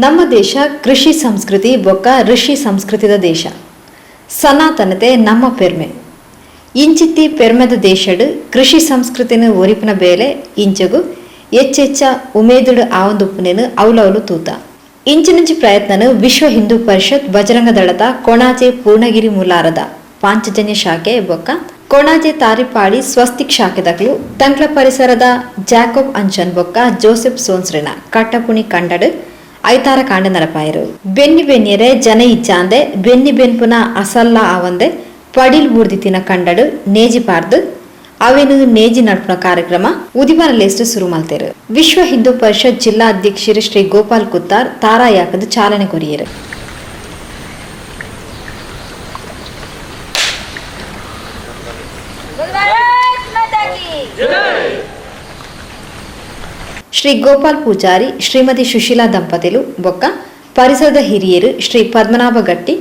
ನಮ್ಮ ದೇಶ ಕೃಷಿ ಸಂಸ್ಕೃತಿ ಬೊಕ್ಕ ಋಷಿ ಸಂಸ್ಕೃತಿದ ದೇಶ. ಸನಾತನತೆ ನಮ್ಮ ಪೆರ್ಮೆ. ಇಂಚಿತ್ತಿ ಪೆರ್ಮೆದ ದೇಶಡ್ ಕೃಷಿ ಸಂಸ್ಕೃತಿನ ಒರಿಪುನ ಬೇಲೆ ಇಂಚಗು ಎಚ್ಚೆಚ್ಚ ಉಮೇದುಡು ಆವೊಂದುಪ್ಪುನೆನ್ ಅವ್ಲವ್ಲು ತೂತ. ಇಂಚಿನಂಚಿ ಪ್ರಯತ್ನನ್ ವಿಶ್ವ ಹಿಂದೂ ಪರಿಷತ್ ಬಜರಂಗ ದಳದ ಕೊಣಾಜೆ ಪೂರ್ಣಗಿರಿ ಮುಲಾರದ ಪಾಂಚಜನ್ಯ ಶಾಖೆ ಬೊಕ್ಕ ಕೊಣಾಜೆ ತಾರಿಪಾಡಿ ಸ್ವಸ್ತಿಕ್ ಶಾಖೆದಕ್ಲು ತಂಕ್ಲ ಪರಿಸರದ ಜಾಕೋಬ್ ಅಂಚನ್ ಬೊಕ್ಕ ಜೋಸೆಫ್ ಸೋನ್ಸ್ರೆನ ಕಟ್ಟಪುಣಿ ಕಂಡಡ್ ಐತಾರ ಕಾಂಡೆ ನಡಪಾಯೆರ್. ಬೆನ್ನಿ ಬೆನ್ಯೆರೆ ಜನ ಇಜ್ಜಾಂದೆ, ಬೆನ್ನಿ ಬೆನ್ಪುನ ಅಸಲ್ಲ ಆವಂದೆ ಪಡಿಲ್ ಬೂರ್ದಿತ್ತಿನ ಕಂಡಡ್ ನೇಜಿ ಪಾರ್ದ್ ಅವೆನ್ ನೇಜಿ ನಡ್ಪುನ ಕಾರ್ಯಕ್ರಮ ಉದಿಪನ ಲೇಸ್ಡ್ ಸುರು ಮಲ್ತೆರ್. ವಿಶ್ವ ಹಿಂದೂ ಪರಿಷತ್ ಜಿಲ್ಲಾ ಅಧ್ಯಕ್ಷೆರ್ ಶ್ರೀ ಗೋಪಾಲ್ ಕುತ್ತಾರ್ ತಾರಾಯಿ ಆಕ್ದ್ ಚಾಲನೆ ಕೊರಿಯೆರ್. ಶ್ರೀ ಗೋಪಾಲ್ ಪೂಜಾರಿ, ಶ್ರೀಮತಿ ಸುಶೀಲಾ ದಂಪತಿಲು ಬೊಕ್ಕ ಪರಿಸರದ ಹಿರಿಯೆರ್ ಶ್ರೀ ಪದ್ಮನಾಭ ಗಟ್ಟಿ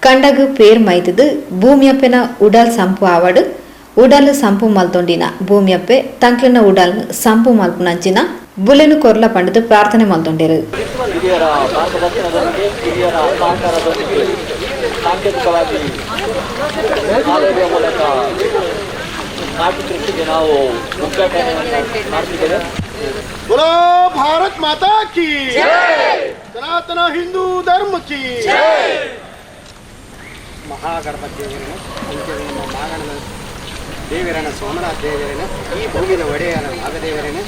ಕಂಡಗ್ ಪೇರ್ ಮೈತ್ದ್ ಭೂಮಿಯಪ್ಪೆನ ಉಡಲ್ ಸಂಪು ಆವಡ್, ಉಡಲ್ ಸಂಪು ಮಲ್ತೊಂಡಿನ ಭೂಮಿಯಪ್ಪೆ ತಂಕ್ಲೆನ ಉಡಲ್ನ್ ಸಂಪು ಮಲ್ಪುನಂಚಿನ ಬುಲೆನ್ ಕೊರ್ಲ ಪಂಡ್ದ್ ಪ್ರಾರ್ಥನೆ ಮಲ್ತೊಂಡೆರ್. ಹಿರಿಯರ ಮಾರ್ಗದರ್ಶನದೊಂದಿಗೆ, ಹಿರಿಯರ ಸಹಕಾರದೊಂದಿಗೆ, ಸಾಂಕೇತಿಕವಾಗಿ ಆಲಯ ಮೂಲಕ ನಾಟಿ ಕೃಷಿಗೆ ನಾವು ಉದ್ಘಾಟನೆಯನ್ನು ಮಾಡ್ತಿದ್ದೇವೆ. बोलो भारत माता की, सनातन हिंदू धर्म की. ಮಹಾಗಣಪತಿ ದೇವರನ್ನು, ಅಂಚನೆ ನಮ್ಮ ಮಾಗಣದ ದೇವರನ ಸೋಮನಾಥ ದೇವರನ್ನ, ಈ ಭೂಮಿನ ಒಡೆಯನ ನಾಗದೇವರನ್ನ,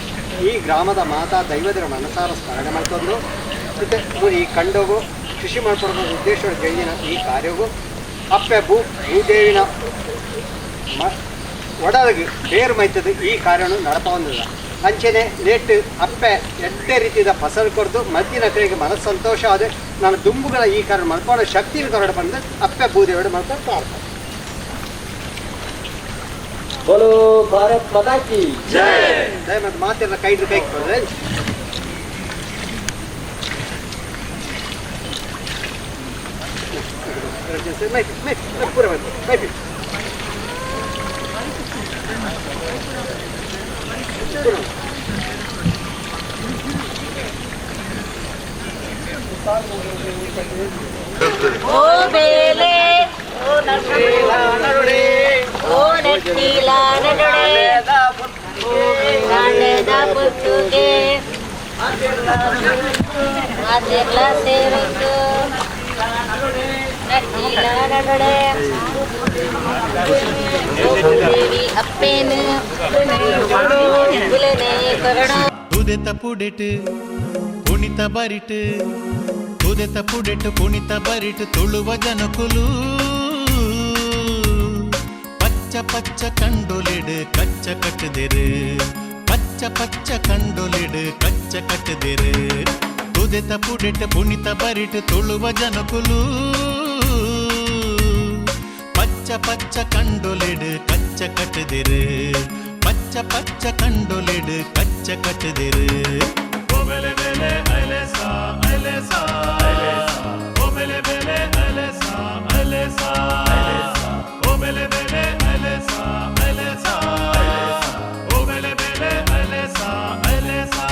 ಈ ಗ್ರಾಮದ ಮಾತಾ ದೈವದರ ಮನಸಾರ ಸ್ಮರಣೆ ಮಾಡ್ಕೊಂಡು, ಮತ್ತು ಈ ಕಂಡೋಗು ಕೃಷಿ ಮಾಡ್ಕೊಡೋ ಉದ್ದೇಶ ಜೈನ ಈ ಕಾರ್ಯವು ಅಪ್ಪೆ ಭೂದೇವಿನ ಒಡಲಿಗೆ ಬೇರು ಮೈತದ ಈ ಕಾರ್ಯವನ್ನು ನಡಪವಂದಿಲ್ಲ. ಅಂಚನೆ ಲೇಟ್ ಅಪ್ಪೆ ಎಡ್ಡೆ ರೀತಿಯ ಫಸಲು ಕೊಡ್ದು ಮದ್ದಿನ ಕೈಗೆ ಮನಸ್ಸು ಸಂತೋಷ ಆದ ನಾನು ದುಂಬುಗಳ ಈ ಕಾರ್ಯ ಮಾಡ್ಕೊಂಡು ಶಕ್ತಿ ಕೊರಡ ಬಂದು ಅಪ್ಪೆ ಭೂದೇವಿಡ ಮಾಡ್ಕೊಂಡು ಪ್ರಾರ್ಥನೆ. बोलो भारत माता की. ದಯಮಾಡಿ ಮಾತೆಲ್ಲ ಕೈ ಕೈ ಕೊಡ್ರೆ. ಪೂರ ಮೈಪಿ ಪೂರ. ಓ ಬೇಲೆ ಓ ನಟ್ಟಿಲ ನಡುಡೆ ಕಾಂಡದ ಪುಟ್ಟುಗೆ ಮಾತೆರ್ಲ ಸೇರುತ್ತು ನಟ್ಟಿಲ ನಡುಡೆ ದೇವಿ ಅಪ್ಪೇನು ಬುಲನೆ ಕೊರಡ. ತುದೆತ ಪುಡೆಟ್ ಪುಣಿತ ಬರಿಟ್, ತುದೆತ ಪುಡೆಟ್ ಪುಣಿತ ಬರಿಟ್ ತುಳುವ ಜನಕುಲು ಪಚ್ಚ ಪಚ್ಚ ಕಂಡೊಲಿಡು ಕಚ್ಚ ಕಟ್ಟುದೆರು, ಪಚ್ಚ ಪಚ್ಚ ಕಂಡೊಲಿಡು ಕಚ್ಚ ಕಟ್ಟುದೆರು. ತುದೆತ ಪುಡೆಟ್ ಪುಣಿತ ಬರಿಟ್ ತುಳುವ ಜನಕುಲು ಪಚ್ಚ ಪಚ್ಚ ಕಂಡೊಲಿಡು ಕಚ್ಚ ಕಟ್ಟುದೆರು, ಪಚ್ಚ ಪಚ್ಚ ಕಂಡೊಲಿಡು ಕಚ್ಚ ಕಟ್ಟುದೆರು. ಬೆಲೆ ಬೆಲೆ ಅಲೆಸಾ ಅಲೆಸಾ, ಓ ಬೆಲೆ ಬೆಲೆ ಅಲೆಸಾ ಅಲೆಸಾ, ಓ ಬೆಲೆ ಬೆಲೆ ಅಲೆಸಾ ಅಲೆಸಾ, ಓ ಬೆಲೆ ಬೆಲೆ ಅಲೆಸಾ ಅಲೆಸಾ.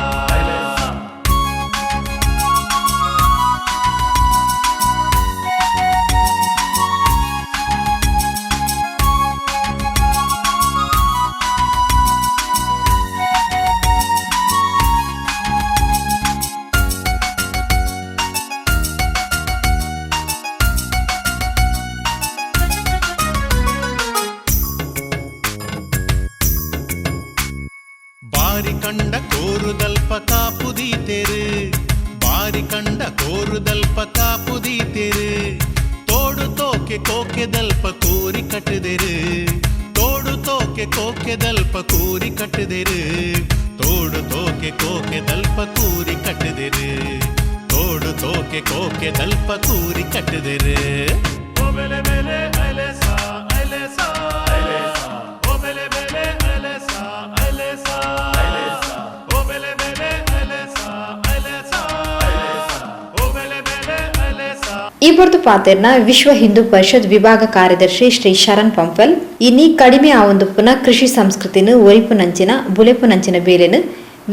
ಬಾರಿ ಕಂಡ ಕೋರುದಲ್ಪ ಕಾಪುದೀತೆರು, ಬಾರಿ ಕಂಡ ಕೋರುದಲ್ಪ ಕಾಪುದೀತೆರು. ತೋಡು ತೋಕೆ ಕೋಕೆದಲ್ಪ ಕೂರಿ ಕಟ್ಟುದೆರು, ತೋಡು ತೋಕೆ ಕೋಕೆದಲ್ಪ ಕೂರಿ ಕಟ್ಟುದೆರು, ತೋಡು ತೋಕೆ ಕೋಕೆದಲ್ಪ ಕೂರಿ ಕಟ್ಟುದೆರು, ತೋಡು ತೋಕೆ ಕೋಕೆದಲ್ಪ ಕೂರಿ ಕಟ್ಟುದೆರು. ಓ ಬೆಲೆ ಬೆಲೆ ಅಲೆಸಾ ಅಲೆಸಾ, ಓ ಬೆಲೆ ಬೆಲೆ ಅಲೆಸಾ ಅಲೆಸಾ, ಓ ಬೆಲೆ ಬೆಲೆ ಅಲೆಸಾ ಅಲೆಸಾ, ಓ ಬೆಲೆ ಬೆಲೆ ಅಲೆಸಾ. ಈ ಪೊರ್ತು ಪಾತೆರ್ನ ವಿಶ್ವ ಹಿಂದೂ ಪರಿಷತ್ ವಿಭಾಗ ಕಾರ್ಯದರ್ಶಿ ಶ್ರೀ ಶರಣ್ ಪಂಪಲ್, ಇನಿ ಕಡಿಮೆ ಆವೊಂದುಪ್ಪುನ ಕೃಷಿ ಸಂಸ್ಕೃತಿನ ಒರಿಪುನಂಚಿನ ಬುಲೆಪುನಂಚಿನ ಬೇಲೆನ್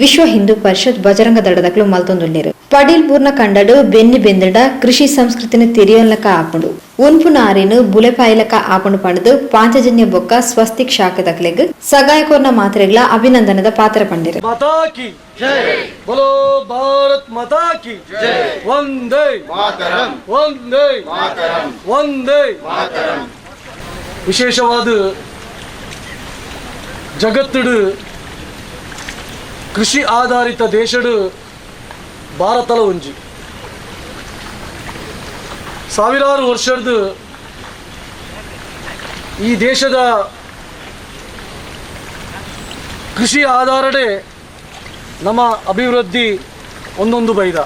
Vishwa Hindu Parishad Bajrang ದಳದಕ್ಲು ಮಲ್ತೊಂದುಲ್ಲೆರ್. ಪಡೀಲ್ ಪೂರ್ಣ ಕಂಡಡು ಬೆನ್ನಿ ಬೆಂದಡ ಕೃಷಿ ಸಂಸ್ಕೃತಿನ ತೆರಿಯೊನ್ಲಕ ಆಪುಂಡು, ಉನ್ಪು ನಾರಿನ ಬುಲೆಪಾಯಿಲಕ ಆಪುಂಡು ಪಂಡ್ದ್ ಪಾಂಚಜನ್ಯ ಬೊಕ್ಕ ಸ್ವಸ್ತಿಕ್ ಶಾಖೆದಕ್ಲೆಗ್ ಸಗಾಯಕೋರ್ನ ಮಾತ್ರೆಗಳ ಅಭಿನಂದನದ ಪಾತ್ರ ಪಂಡೆರ್. माता की जय, बोलो भारत माता की जय। वंदे ಮಾತರಂ. वंदे ಮಾತರಂ. वंदे. ಮಾತರಂ. ವಿಶೇಷವಾದ ಜಗತ್ತುಡು ಕೃಷಿ ಆಧಾರಿತ ದೇಶಡು ಭಾರತಲ ಒಂಜಿ. ಸಾವಿರಾರು ವರ್ಷದ ಈ ದೇಶದ ಕೃಷಿ ಆಧಾರಡೆ ನಮ್ಮ ಅಭಿವೃದ್ಧಿ ಒಂದೊಂದು ಬೈದ.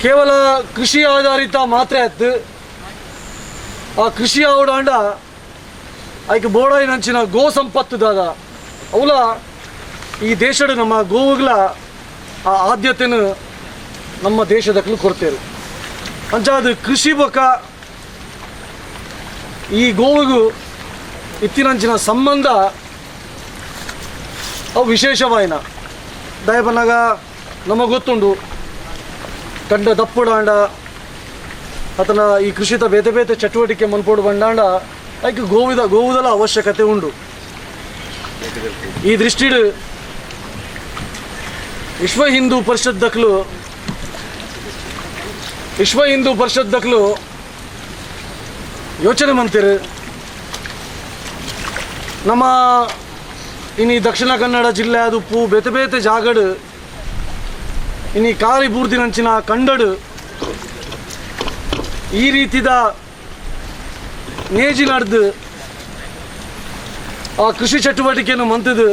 ಕೇವಲ ಕೃಷಿ ಆಧಾರಿತ ಮಾತ್ರ ಆಯ್ತು. ಆ ಕೃಷಿ ಆವಡಾಂಡ ಐಕ್ ಬೋಡಾಯಿನಂಚಿನ ಗೋ ಸಂಪತ್ತು ದಾದ ಅವಲ ಈ ದೇಶದ ನಮ್ಮ ಗೋವುಗಳ ಆ ಆದ್ಯತೆಯನ್ನು ನಮ್ಮ ದೇಶದಕ್ಕೂ ಕೊಡ್ತೇವೆ. ಅಂಚಾದ ಕೃಷಿ ಬೊಕ ಈ ಗೋವಿಗೂ ಇತ್ತಿನಂಚಿನ ಸಂಬಂಧ ಅವು ವಿಶೇಷವಾಯಿನ. ದಯಪನ್ನಾಗ ನಮಗೆ ಗೊತ್ತುಂಡು, ಕಂಡ ದಪ್ಪುಡಾಂಡ ಆತನ ಈ ಕೃಷಿತ ಬೇತೆ ಬೇತೆ ಚಟುವಟಿಕೆ ಮನ್ಪೋಡು ಬಂಡಾಂಡ ಐಕ್ ಗೋವುದಲ ಅವಶ್ಯಕತೆ ಉಂಡು. ಈ ದೃಷ್ಟಿಡ್ ವಿಶ್ವ ಹಿಂದೂ ಪರಿಷತ್ ದಕ್ಲು ವಿಶ್ವ ಹಿಂದೂ ಪರಿಷತ್ ದಕ್ಲು ಯೋಚನೆ ಮಂತಿರು. ನಮ್ಮ ಇನಿ ದಕ್ಷಿಣ ಕನ್ನಡ ಜಿಲ್ಲೆ ಅದು ಬೇತೆ ಬೇತೆ ಜಾಗಡು ಇನಿ ಕಾರಿ ಬೂರ್ದಿನಂಚಿನ ಕಂಡಡು ಈ ರೀತಿದ ನೇಜಿ ನಡೆದು ಆ ಕೃಷಿ ಚಟುವಟಿಕೆಯನ್ನು ಮಂತದು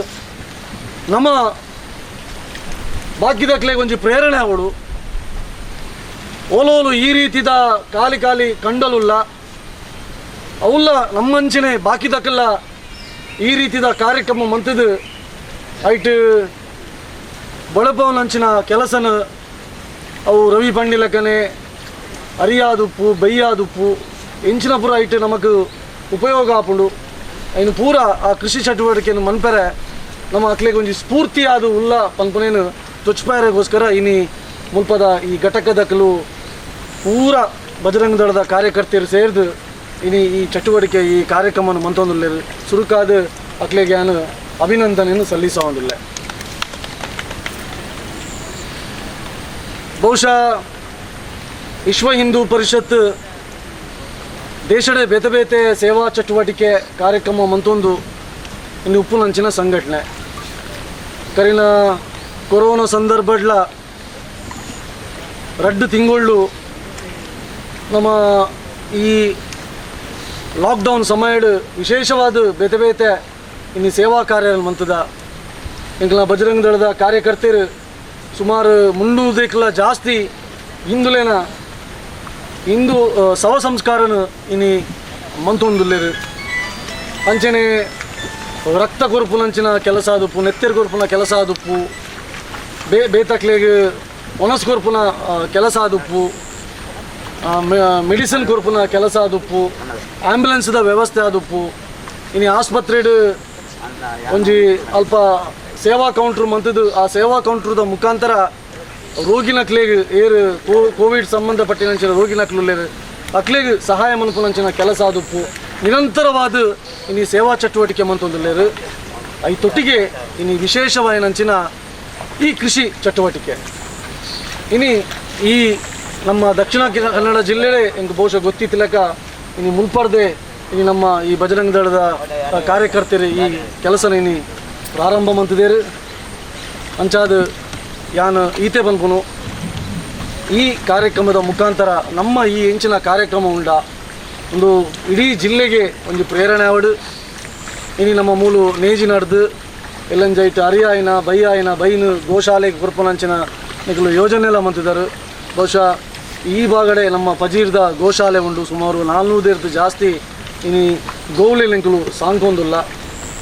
ನಮ್ಮ ಬಾಕಿದಕ್ಲೆ ಒಂಜಿ ಪ್ರೇರಣೆ ಅವಳು. ಓಲೋಲು ಈ ರೀತಿದ ಖಾಲಿ ಖಾಲಿ ಕಂಡಲುಲ್ಲ ಅವುಲ್ಲ ನಮ್ಮಂಚಿನೆ ಬಾಕಿದಕ್ಕೆಲ್ಲ ಈ ರೀತಿದ ಕಾರ್ಯಕ್ರಮ ಮಂತದು ಐಟ್ ಬಳಪವನಂಚಿನ ಕೆಲಸನ ಅವು ರವಿ ಪಂಡಿಲಕನೆ ಅರಿಯಾದುಪ್ಪು ಬೈಯಾದುಪ್ಪು ಎಂಚಿನ ಪೂರ ಐಟ್ ನಮಕ್ ಉಪಯೋಗ ಆಪುಂಡು. ಐನು ಪೂರ ಆ ಕೃಷಿ ಚಟುವಟಿಕೆಯನ್ನು ಮನ್ಪೆರೆ ನಮ್ಮ ಅಕ್ಲೆಗೆ ಒಂಜಿ ಸ್ಫೂರ್ತಿಯಾದ ಉಲ್ಲ ಪನ್ಪುನೇನು ತೊಚ್ಪಾಯರೆಗೋಸ್ಕರ ಇನಿ ಮುಲ್ಪದ ಈ ಘಟಕದಕಲು ಪೂರ ಬಜರಂಗ ದಳದ ಕಾರ್ಯಕರ್ತರು ಸೇರಿದು ಇನಿ ಈ ಚಟುವಟಿಕೆ ಈ ಕಾರ್ಯಕ್ರಮವನ್ನು ಮಂತೊಂದುಲ್ಲೆರ್. ಸುರುಕಾದ ಅಕ್ಲೆಗೆ ನಾನು ಅಭಿನಂದನೆಯನ್ನು ಸಲ್ಲಿಸೋದಿಲ್ಲ. ಬಹುಶಃ ವಿಶ್ವ ಹಿಂದೂ ಪರಿಷತ್ ದೇಶದ ಬೇತೆ ಬೇತೆ ಸೇವಾ ಚಟುವಟಿಕೆ ಕಾರ್ಯಕ್ರಮ ಮಂತೊಂದು ಇನ್ನು ಉಪ್ಪುನಂಚಿನ ಸಂಘಟನೆ. ಕರಿನ ಕೊರೋನಾ ಸಂದರ್ಭಡ್ಲ ರಡ್ಡು ತಿಂಗಳು ನಮ್ಮ ಈ ಲಾಕ್ಡೌನ್ ಸಮಯಡ್ ವಿಶೇಷವಾದ ಬೇತೆ ಬೇತೆ ಇನ್ನು ಸೇವಾ ಕಾರ್ಯ ಮಂತದ ಎಂಕಲ್ನ ಬಜರಂಗ ದಳದ ಕಾರ್ಯಕರ್ತರು ಸುಮಾರು 300 ಜಾಸ್ತಿ ಹಿಂದುಲೇನ ಹಿಂದೂ ಶವ ಸಂಸ್ಕಾರನು ಇನಿ ಮಂತೊಂದುಲ್ಲೆರ್. ಅಂಚನೆ ರಕ್ತ ಕೊರ್ಪುನಂಚಿನ ಕೆಲಸ ಆದುಪ್ಪು, ನೆತ್ತೆರ್ ಕೊರ್ಪುನ ಕೆಲಸ ಆದುಪ್ಪು, ಬೇತಕ್ಲೆಗ್ ಒಣಸ್ ಕೊರ್ಪುನ ಕೆಲಸ ಆದುಪ್ಪು, ಮೆಡಿಸಿನ್ ಕೊರ್ಪುನ ಕೆಲಸ ಆದುಪ್ಪು, ಆಂಬ್ಯುಲೆನ್ಸ್ದ ವ್ಯವಸ್ಥೆ ಆದುಪ್ಪು. ಇನಿ ಆಸ್ಪತ್ರೆಡ್ ಒಂಜಿ ಅಲ್ಪ ಸೇವಾ ಕೌಂಟ್ರ್ ಮಂತದ್ದು ಆ ಸೇವಾ ಕೌಂಟ್ರದ ಮುಖಾಂತರ ರೋಗಿನಕ್ಲೆಗ್ ಏರು ಕೋವಿಡ್ ಸಂಬಂಧಪಟ್ಟಿನಂಚಿನ ರೋಗಿನಕ್ಲು ಅಕ್ಲೆಗ್ ಸಹಾಯ ಮನ್ಪುನಂಚಿನ ಕೆಲಸ ಆದುಪ್ಪು. ನಿರಂತರವಾದ ಇನಿ ಸೇವಾ ಚಟುವಟಿಕೆ ಮಂತೊಂದುಲ್ಲೆರ್. I ತೊಟ್ಟಿಗೆ ಇನಿ ವಿಶೇಷವಾಯಿನಂಚಿನ ಈ ಕೃಷಿ ಚಟುವಟಿಕೆ ಇನಿ ಈ ನಮ್ಮ ದಕ್ಷಿಣ ಕನ್ನಡ ಜಿಲ್ಲೆಯೇ ಎಂಕ್ ಬಹುಶಃ ಗೊತ್ತಿತ್ತಿಲಕ ಇನಿ ಮುಲ್ಪರ್ದೆ ಇನಿ ನಮ್ಮ ಈ ಬಜರಂಗ ದಳದ ಕಾರ್ಯಕರ್ತರು ಈ ಕೆಲಸನ ಇನಿ ಪ್ರಾರಂಭ ಮಂತಿದೇರು. ಅಂಚಾದ ಯಾನ್ ಈತೆ ಪನ್ಪುನು ಈ ಕಾರ್ಯಕ್ರಮದ ಮುಖಾಂತರ ನಮ್ಮ ಈ ಹೆಂಚಿನ ಕಾರ್ಯಕ್ರಮ ಉಂಡ ಒಂದು ಇಡೀ ಜಿಲ್ಲೆಗೆ ಒಂದು ಪ್ರೇರಣೆ ಆವಡು. ಇನಿ ನಮ್ಮ ಮೂಲು ನೇಜಿ ನಡೆದು ಎಲ್ಲಂಜೈಟ್ ಅರಿಯಾಯಿನ ಬೈಯಾಯಿನ ಬೈನು ಗೋಶಾಲೆಗೆ ಕೊರ್ಪುನಂಚಿನ ನಿಕಲು ಯೋಜನೆ ಎಲ್ಲ ಮಂತಿದ್ದಾರೆ. ಬಹುಶಃ ಈ ಭಾಗಡೆ ನಮ್ಮ ಪಜೀರ್ದ ಗೋಶಾಲೆ ಉಂಡು ಸುಮಾರು 400 ಜಾಸ್ತಿ ಇನಿ ಗೋವುಲೆ ನಿಕಲು ಸಾಂಕೊಂದುಲ್ಲ,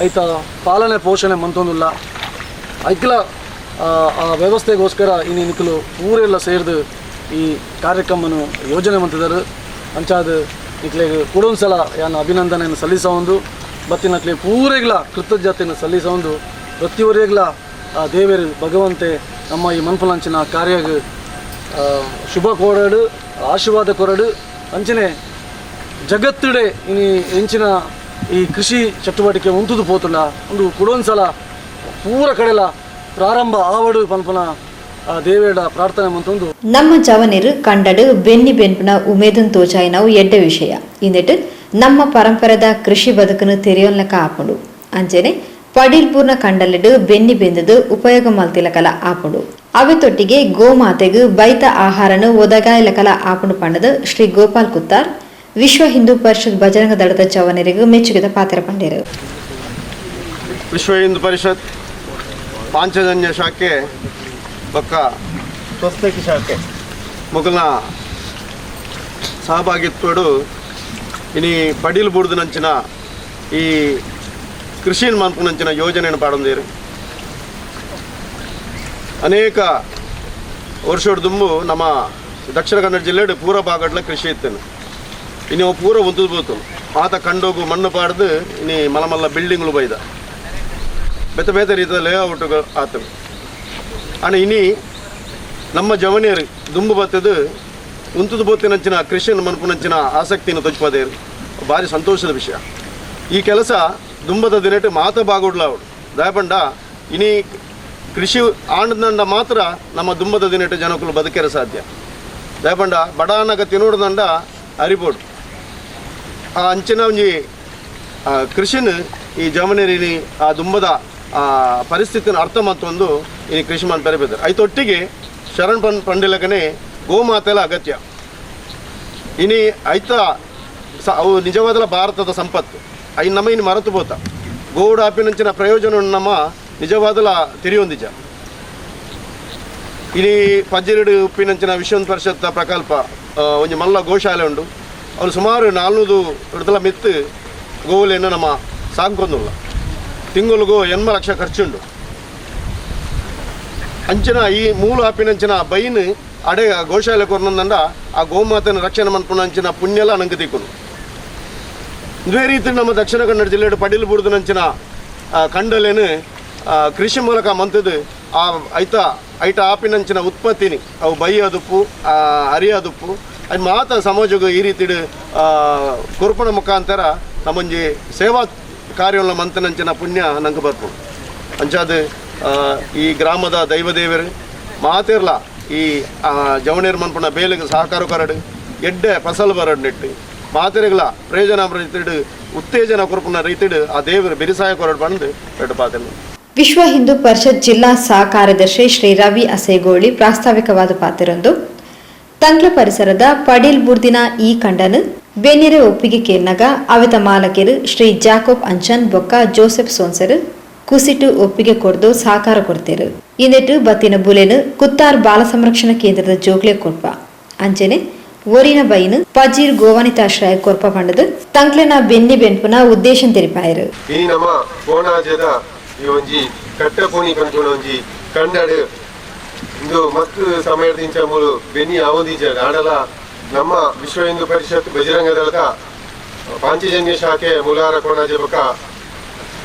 ಐತ ಪಾಲನೆ ಪೋಷಣೆ ಮಂತೊಂದುಲ್ಲ. ಐಕ್ಲ ಆ ವ್ಯವಸ್ಥೆಗೋಸ್ಕರ ಇನಿ ನಿಕಲು ಊರೆಲ್ಲ ಸೇರಿದು ಈ ಕಾರ್ಯಕ್ರಮನು ಯೋಜನೆ ಮಂತಿದ್ದಾರೆ. ಅಂಚಾದ ನಿಕ್ಲೆಗ್ ಕೂಡೊಂದ್ಸಲ ಯಾನ್ ಅಭಿನಂದನೆಯನ್ನು ಸಲ್ಲಿಸ ಒಂದು. ಬತ್ತಿನಕ್ಲೆ ಪೂರೆಗ್ಲ ಕೃತಜ್ಞತೆಯನ್ನು ಸಲ್ಲಿಸೊಂದು ಪ್ರತಿಯೊರಿಗ್ಲ ಆ ದೇವರು ಭಗವಂತೆ ನಮ್ಮ ಈ ಮನ್ಪುಲಂಚಿನ ಕಾರ್ಯಗ್ ಶುಭ ಕೋರಡು, ಆಶೀರ್ವಾದ ಕೊರಡು. ಅಂಚನೆ ಜಗತ್ತಿಡೆ ಇನಿ ಎಂಚಿನ ಈ ಕೃಷಿ ಚಟುವಟಿಕೆ ಉಂತುದು ಪೋತುಂಡ ಒಂದು ಕುಡೊಂದ್ಸಲ ಪೂರ ಕಡೆಲ ಪ್ರಾರಂಭ ಆವಡು ಪನ್ಪುನ ಆ ದೇವೇಡ ಪ್ರಾರ್ಥನೆ ಮಂತೊಂದು. ನಮ್ಮ ಜವನಿರು ಕಂಡಡು ಬೆನ್ನಿ ಬೆನ್ಪುನ ಉಮೇದನ್ ತೋಚಾಯಿನವು ಎಡ್ಡೆ ವಿಷಯ. ಇಂದೆಟ್ ನಮ್ಮ ಪರಂಪರೆದ ಕೃಷಿ ಬದುಕನ್ನು ತೆರೆಯೋನ್ಲಕ ಆಪುಂಡು. ಅಂಚನೆ ಪಡೀಲ್ಪೂರ್ಣ ಕಂಡಲಿಡು ಬೆನ್ನಿ ಬೆಂದದು ಉಪಯೋಗ ಮಲ್ತಿಲಕಲ ಆಪುಂಡು. ಅವೆ ತೊಟ್ಟಿಗೆ ಗೋಮಾತೆಗು ಬೈತ ಆಹಾರನು ಒದಗಾಯಲಕಲ ಆಪುಂಡು ಪಂಡದು ಶ್ರೀ ಗೋಪಾಲ್ ಕುತ್ತಾರ್ ವಿಶ್ವ ಹಿಂದೂ ಪರಿಷತ್ ಬಜರಂಗ ದಳದ ಜವನರಿಗೂ ಮೆಚ್ಚುಗೆದ ಪಾತ್ರ ಪಂಡೇರು. ವಿಶ್ವ ಹಿಂದೂ ಪರಿಷತ್ ಪಾಂಚಜನ್ಯ ಶಾಖೆ ಬೊಕ್ಕ ಸ್ವಸ್ತಿಕ ಶಾಖೆ ಮೊಗಲ್ನ ಸಹಭಾಗಿತ್ವಡು ಇನಿ ಪಡೀಲ್ ಬೂಡ್ದನಂಚಿನ ಈ ಕೃಷಿ ಮನ್ಪುನಂಚಿನ ಯೋಜನೆಯನ್ನು ಪಾಡೊಂದೇರು. ಅನೇಕ ವರ್ಷದ ದುಂಬು ನಮ್ಮ ದಕ್ಷಿಣ ಕನ್ನಡ ಜಿಲ್ಲೆಡು ಪೂರ ಭಾಗಡ್ಲ ಕೃಷಿ ಇತ್ತೇನೆ. ಇನ್ನು ಪೂರ ಉಂತುದು ಬೋತು ಆತ ಕಂಡೋಗು ಮಣ್ಣು ಪಾಡ್ದು ಇನಿ ಮಲ್ಲ ಮಲ್ಲ ಬಿಲ್ಡಿಂಗ್ಲು ಬೈದ ಬೇತೆ ಬೇತೆ ರೀತಿಯ ಲೇಔಟ್ಗಳು ಆತನು. ಅಣ್ಣ ಇನಿ ನಮ್ಮ ಜವನಿಯರು ದುಂಬು ಬತ್ತದು ಉಂತುದು ಬೋತಿನಂಚಿನ ಕೃಷಿಯನ್ನು ಮನ್ಪುನಂಚಿನ ಆಸಕ್ತಿಯನ್ನು ತೊಚ್ಪದೇರು ಭಾರಿ ಸಂತೋಷದ ವಿಷಯ. ಈ ಕೆಲಸ ದುಂಬದ ದಿನಟ್ಟು ಮಾತ ಬಾಗುಡ್ಲ ಅವಡು ದಯಪಂಡ ಇನಿ ಕೃಷಿ ಆಂಡದಂಡ ಮಾತ್ರ ನಮ್ಮ ದುಂಬದ ದಿನಟ್ಟು ಜನಕುಲು ಬದುಕೆರ ಸಾಧ್ಯ. ದಯಪಂಡ ಬಡಾನಗ ತಿನ್ನೋಡ್ದಂಡ ಅರಿಬೋಡು ಆ ಅಂಚಿನ ಒಂಜಿ ಕೃಷಿನ ಈ ಜಮನೇರಿನಿ ಆ ದುಂಬದ ಆ ಪರಿಸ್ಥಿತಿನ ಅರ್ಥ ಮತ್ತೊಂದು ಈ ಕೃಷಿ ಮನ್ ಪೆರೆ ಐತೊಟ್ಟಿಗೆ ಶರಣ್ ಪನ್ ಪಂಡಿಲಕನೆ ಗೋಮಾತೆಲ ಅಗತ್ಯ. ಇನಿ ಐತ ಅವು ನಿಜವಾದಲ ಭಾರತದ ಸಂಪತ್ತು. I ನಮ್ಮ ಇನ್ನು ಮರೆತು ಬೋತ ಗೋಡು ಆಪಿನಂಚಿನ ಪ್ರಯೋಜನ ನಮ್ಮ ನಿಜವಾದಲ ತಿರಿಯೊಂದಿಜ. ಇನಿ ಪಜ್ಜಿರಡು ಉಪ್ಪಿನಂಚಿನ ವಿಶ್ವ ಪರಿಷತ್ ಪ್ರಕಲ್ಪ ಒಂಜಿ ಮಲ್ಲ ಗೋಶಾಲೆ ಉಂಡು. ಅವ್ರು ಸುಮಾರು 400 ಹಿಡ್ದಲ ಮಿತ್ತು ಗೋವುಲೇನು ನಮ್ಮ ಸಾಂಕೊಂದುಲ್ಲ. ತಿಂಗಳಿಗೂ 80 ಲಕ್ಷ ಖರ್ಚುಂಡು. ಅಂಚಿನ ಈ ಮೂಲ ಆಪಿನಂಚಿನ ಬೈನ್ ಅಡೆ ಗೋಶಾಲೆ ಕೊರ್ನಂದಂಡ ಆ ಗೋಮಾತೆನ ರಕ್ಷಣೆ ಮನ್ಪುನ ಅಂಚಿನ ಪುಣ್ಯಲ ನಂಗೆ ದಿಕ್ಕುನು. ಇದೇ ರೀತಿ ನಮ್ಮ ದಕ್ಷಿಣ ಕನ್ನಡ ಜಿಲ್ಲೆ ಪಡೀಲ್ ಬುಡ್ದನಂಚಿನ ಕಂಡಲೇನು ಕೃಷಿ ಮೂಲಕ ಮಂತದ್ದು ಆ ಐತ ಐಟ ಆಪಿನಂಚಿನ ಉತ್ಪತ್ತಿನಿ ಅವು ಬೈ ಅದುಪ್ಪು ಅರಿ ಅದುಪ್ಪು ಅದು ಮಾತ ಸಮಾಜಕ್ಕೆ ಈ ರೀತಿ ಕುರುಪಣ ಮುಖಾಂತರ ನಮ್ಮೊಂಜಿ ಸೇವಾ ಕಾರ್ಯಗಳ ಮಂತನಂಚಿನ ಪುಣ್ಯ ನಂಗೆ ಬರ್ಪು. ಅಂಚಾದ ಈ ಗ್ರಾಮದ ದೈವದೇವರು ಮಾತಿರ್ಲ ಈ ಜವಣೇರ್ ಮನ್ಪುನ ಬೇಲೆಗೆ ಸಹಕಾರ ಕರಡು ಎಡ್ಡೆ ಫಸಲು ಬರಡು ನೆಟ್ಟು ಮಾತೆರೆಗಳ ಪ್ರಯೋಜನ ರೀತಿಡು ಉತ್ತೇಜನ ಕೊರಪುನ ರೀತಿಡು ಆ ದೇವರು ಬೆರಿಸಾಯ ಕೊರಡು ಬಂದು ಎಡ್ಡು ಪಾತ್ರ. ವಿಶ್ವ ಹಿಂದೂ ಪರಿಷತ್ ಜಿಲ್ಲಾ ಸಹ ಕಾರ್ಯದರ್ಶಿ ಶ್ರೀ ರವಿ ಅಸೇಗೋಳಿ ಪ್ರಾಸ್ತಾವಿಕವಾದ ಪಾತಿರೊಂದು ತಂಗ್ಲ ಪರಿಸರದ ಪಡೀಲ್ ಬುರ್ದಿನ ಈ ಕಂಡನು ಬೆನ್ನಿರೆ ಒಪ್ಪಿಗೆ ಕೇರ್ನಗ ಅವಿತ ಮಾಲಕಿರು ಶ್ರೀ ಜಾಕೋಬ್ ಅಂಚನ್ ಬೊಕ್ಕ ಜೋಸೆಫ್ ಸೋನ್ಸರ್ ಕುಸಿಟು ಒಪ್ಪಿಗೆ ಕೊಡ್ದು ಸಹಕಾರ ಕೊಡ್ತೇರು. ಇಂದೆಟ್ಟು ಬತ್ತಿನ ಬುಲೆನು ಕುತ್ತಾರ್ ಬಾಲ ಸಂರಕ್ಷಣಾ ಕೇಂದ್ರದ ಜೋಗ್ಲೆ ಕೊರ್ಪ ಅಂಚನೆ ಒರಿನ ಬೈನು ಪಜೀರ್ ಗೋವನಿತಾಶ್ರಯ ಕೊರ್ಪ ಪಂಡದು ತಂಗ್ಲೆನ ಬೆನ್ನಿ ಬೆನ್ಪುನ ಉದ್ದೇಶ ತೆರಿಪಾಯರು. ಇನಿ ನಮ್ಮ ಕೋಣಾಜದ ಈ ಒಂಜಿ ಕಟ್ಟಪೋಣಿ ಪನ್ಪುನ ಒಂಜಿ ಕಂಡಡು ಇಂದು ಮಸ್ತ್ ಸಮಯದಿಂಚ ಮೂಲು ಬೆನ್ನಿ ಆವೊಂದಿಜ ಆಡಲ ನಮ್ಮ ವಿಶ್ವ ಹಿಂದೂ ಪರಿಷತ್ ಬಜರಂಗ ದಳದ ಪಾಂಚಜನ್ಯ ಶಾಖೆ ಮುಲಾರ ಕೋಣಾಜೆ ಬೊಕ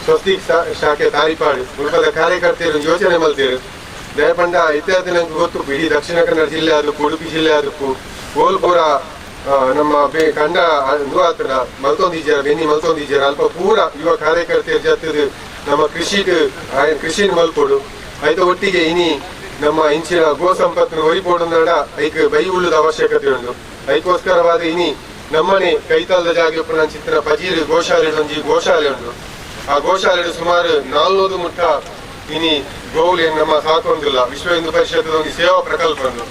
ಸ್ವಸ್ತಿಕ್ ಶಾಖೆ ತಾರಿಪಾಡು ಮುಲ್ಪದ ಕಾರ್ಯಕರ್ತೆಯರು ಯೋಚನೆ ಮಲ್ತೇರು. ದಯಪಂಡ ಇತ್ಯಾದಿ ನಂಗೆ ಗೊತ್ತು ಇಡೀ ದಕ್ಷಿಣ ಕನ್ನಡ ಜಿಲ್ಲೆ ಆದಕ್ಕೂ ಉಡುಪಿ ಜಿಲ್ಲೆ ಆದಕ್ಕೂ ಗೋಲ್ಪುರ ನಮ್ಮ ಕಂಡ ಇಂದು ಆತನ ಮಲ್ತೊಂದಿಜ್ಜಾರ ಬೆನ್ನಿ ಮಲ್ತೊಂದಿಜ್ಜಾರ ಅಲ್ಪ ಪೂರ ಯುವ ಕಾರ್ಯಕರ್ತೆಯರ ಜೊತೆ ನಮ್ಮ ಕೃಷಿಗೆ ಕೃಷಿನ ಮಲ್ಪೊಡು ಐತ ಒಟ್ಟಿಗೆ ಇನಿ ನಮ್ಮ ಇಂಚಿನ ಗೋ ಸಂಪತ್ತಿನ ಒರಿಪೋಡು ಐಕ್ ಬೈ ಉಳ್ಳದ ಅವಶ್ಯಕತೆ ಉಂಟು. ಐಕೋಸ್ಕರವಾದ ಇನಿ ನಮ್ಮನೆ ಕೈತಾಲದ ಜಾಗೆ ಚಿತ್ರ ಪಜೀರು ಗೋಶಾಲೆ ಒಂಜಿ ಗೋಶಾಲೆ ಉಂಟು. ಆ ಗೋಶಾಲೆ ಸುಮಾರು 400 ಮುಟ್ಟ ಇನಿ ಗೋವುಲೇನು ನಮ್ಮ ಸಾಕೊಂದಿಲ್ಲ. ವಿಶ್ವ ಹಿಂದೂ ಪರಿಷತ್ ಒಂದು ಸೇವಾ ಪ್ರಕಲ್ಪ ಉಂಟು.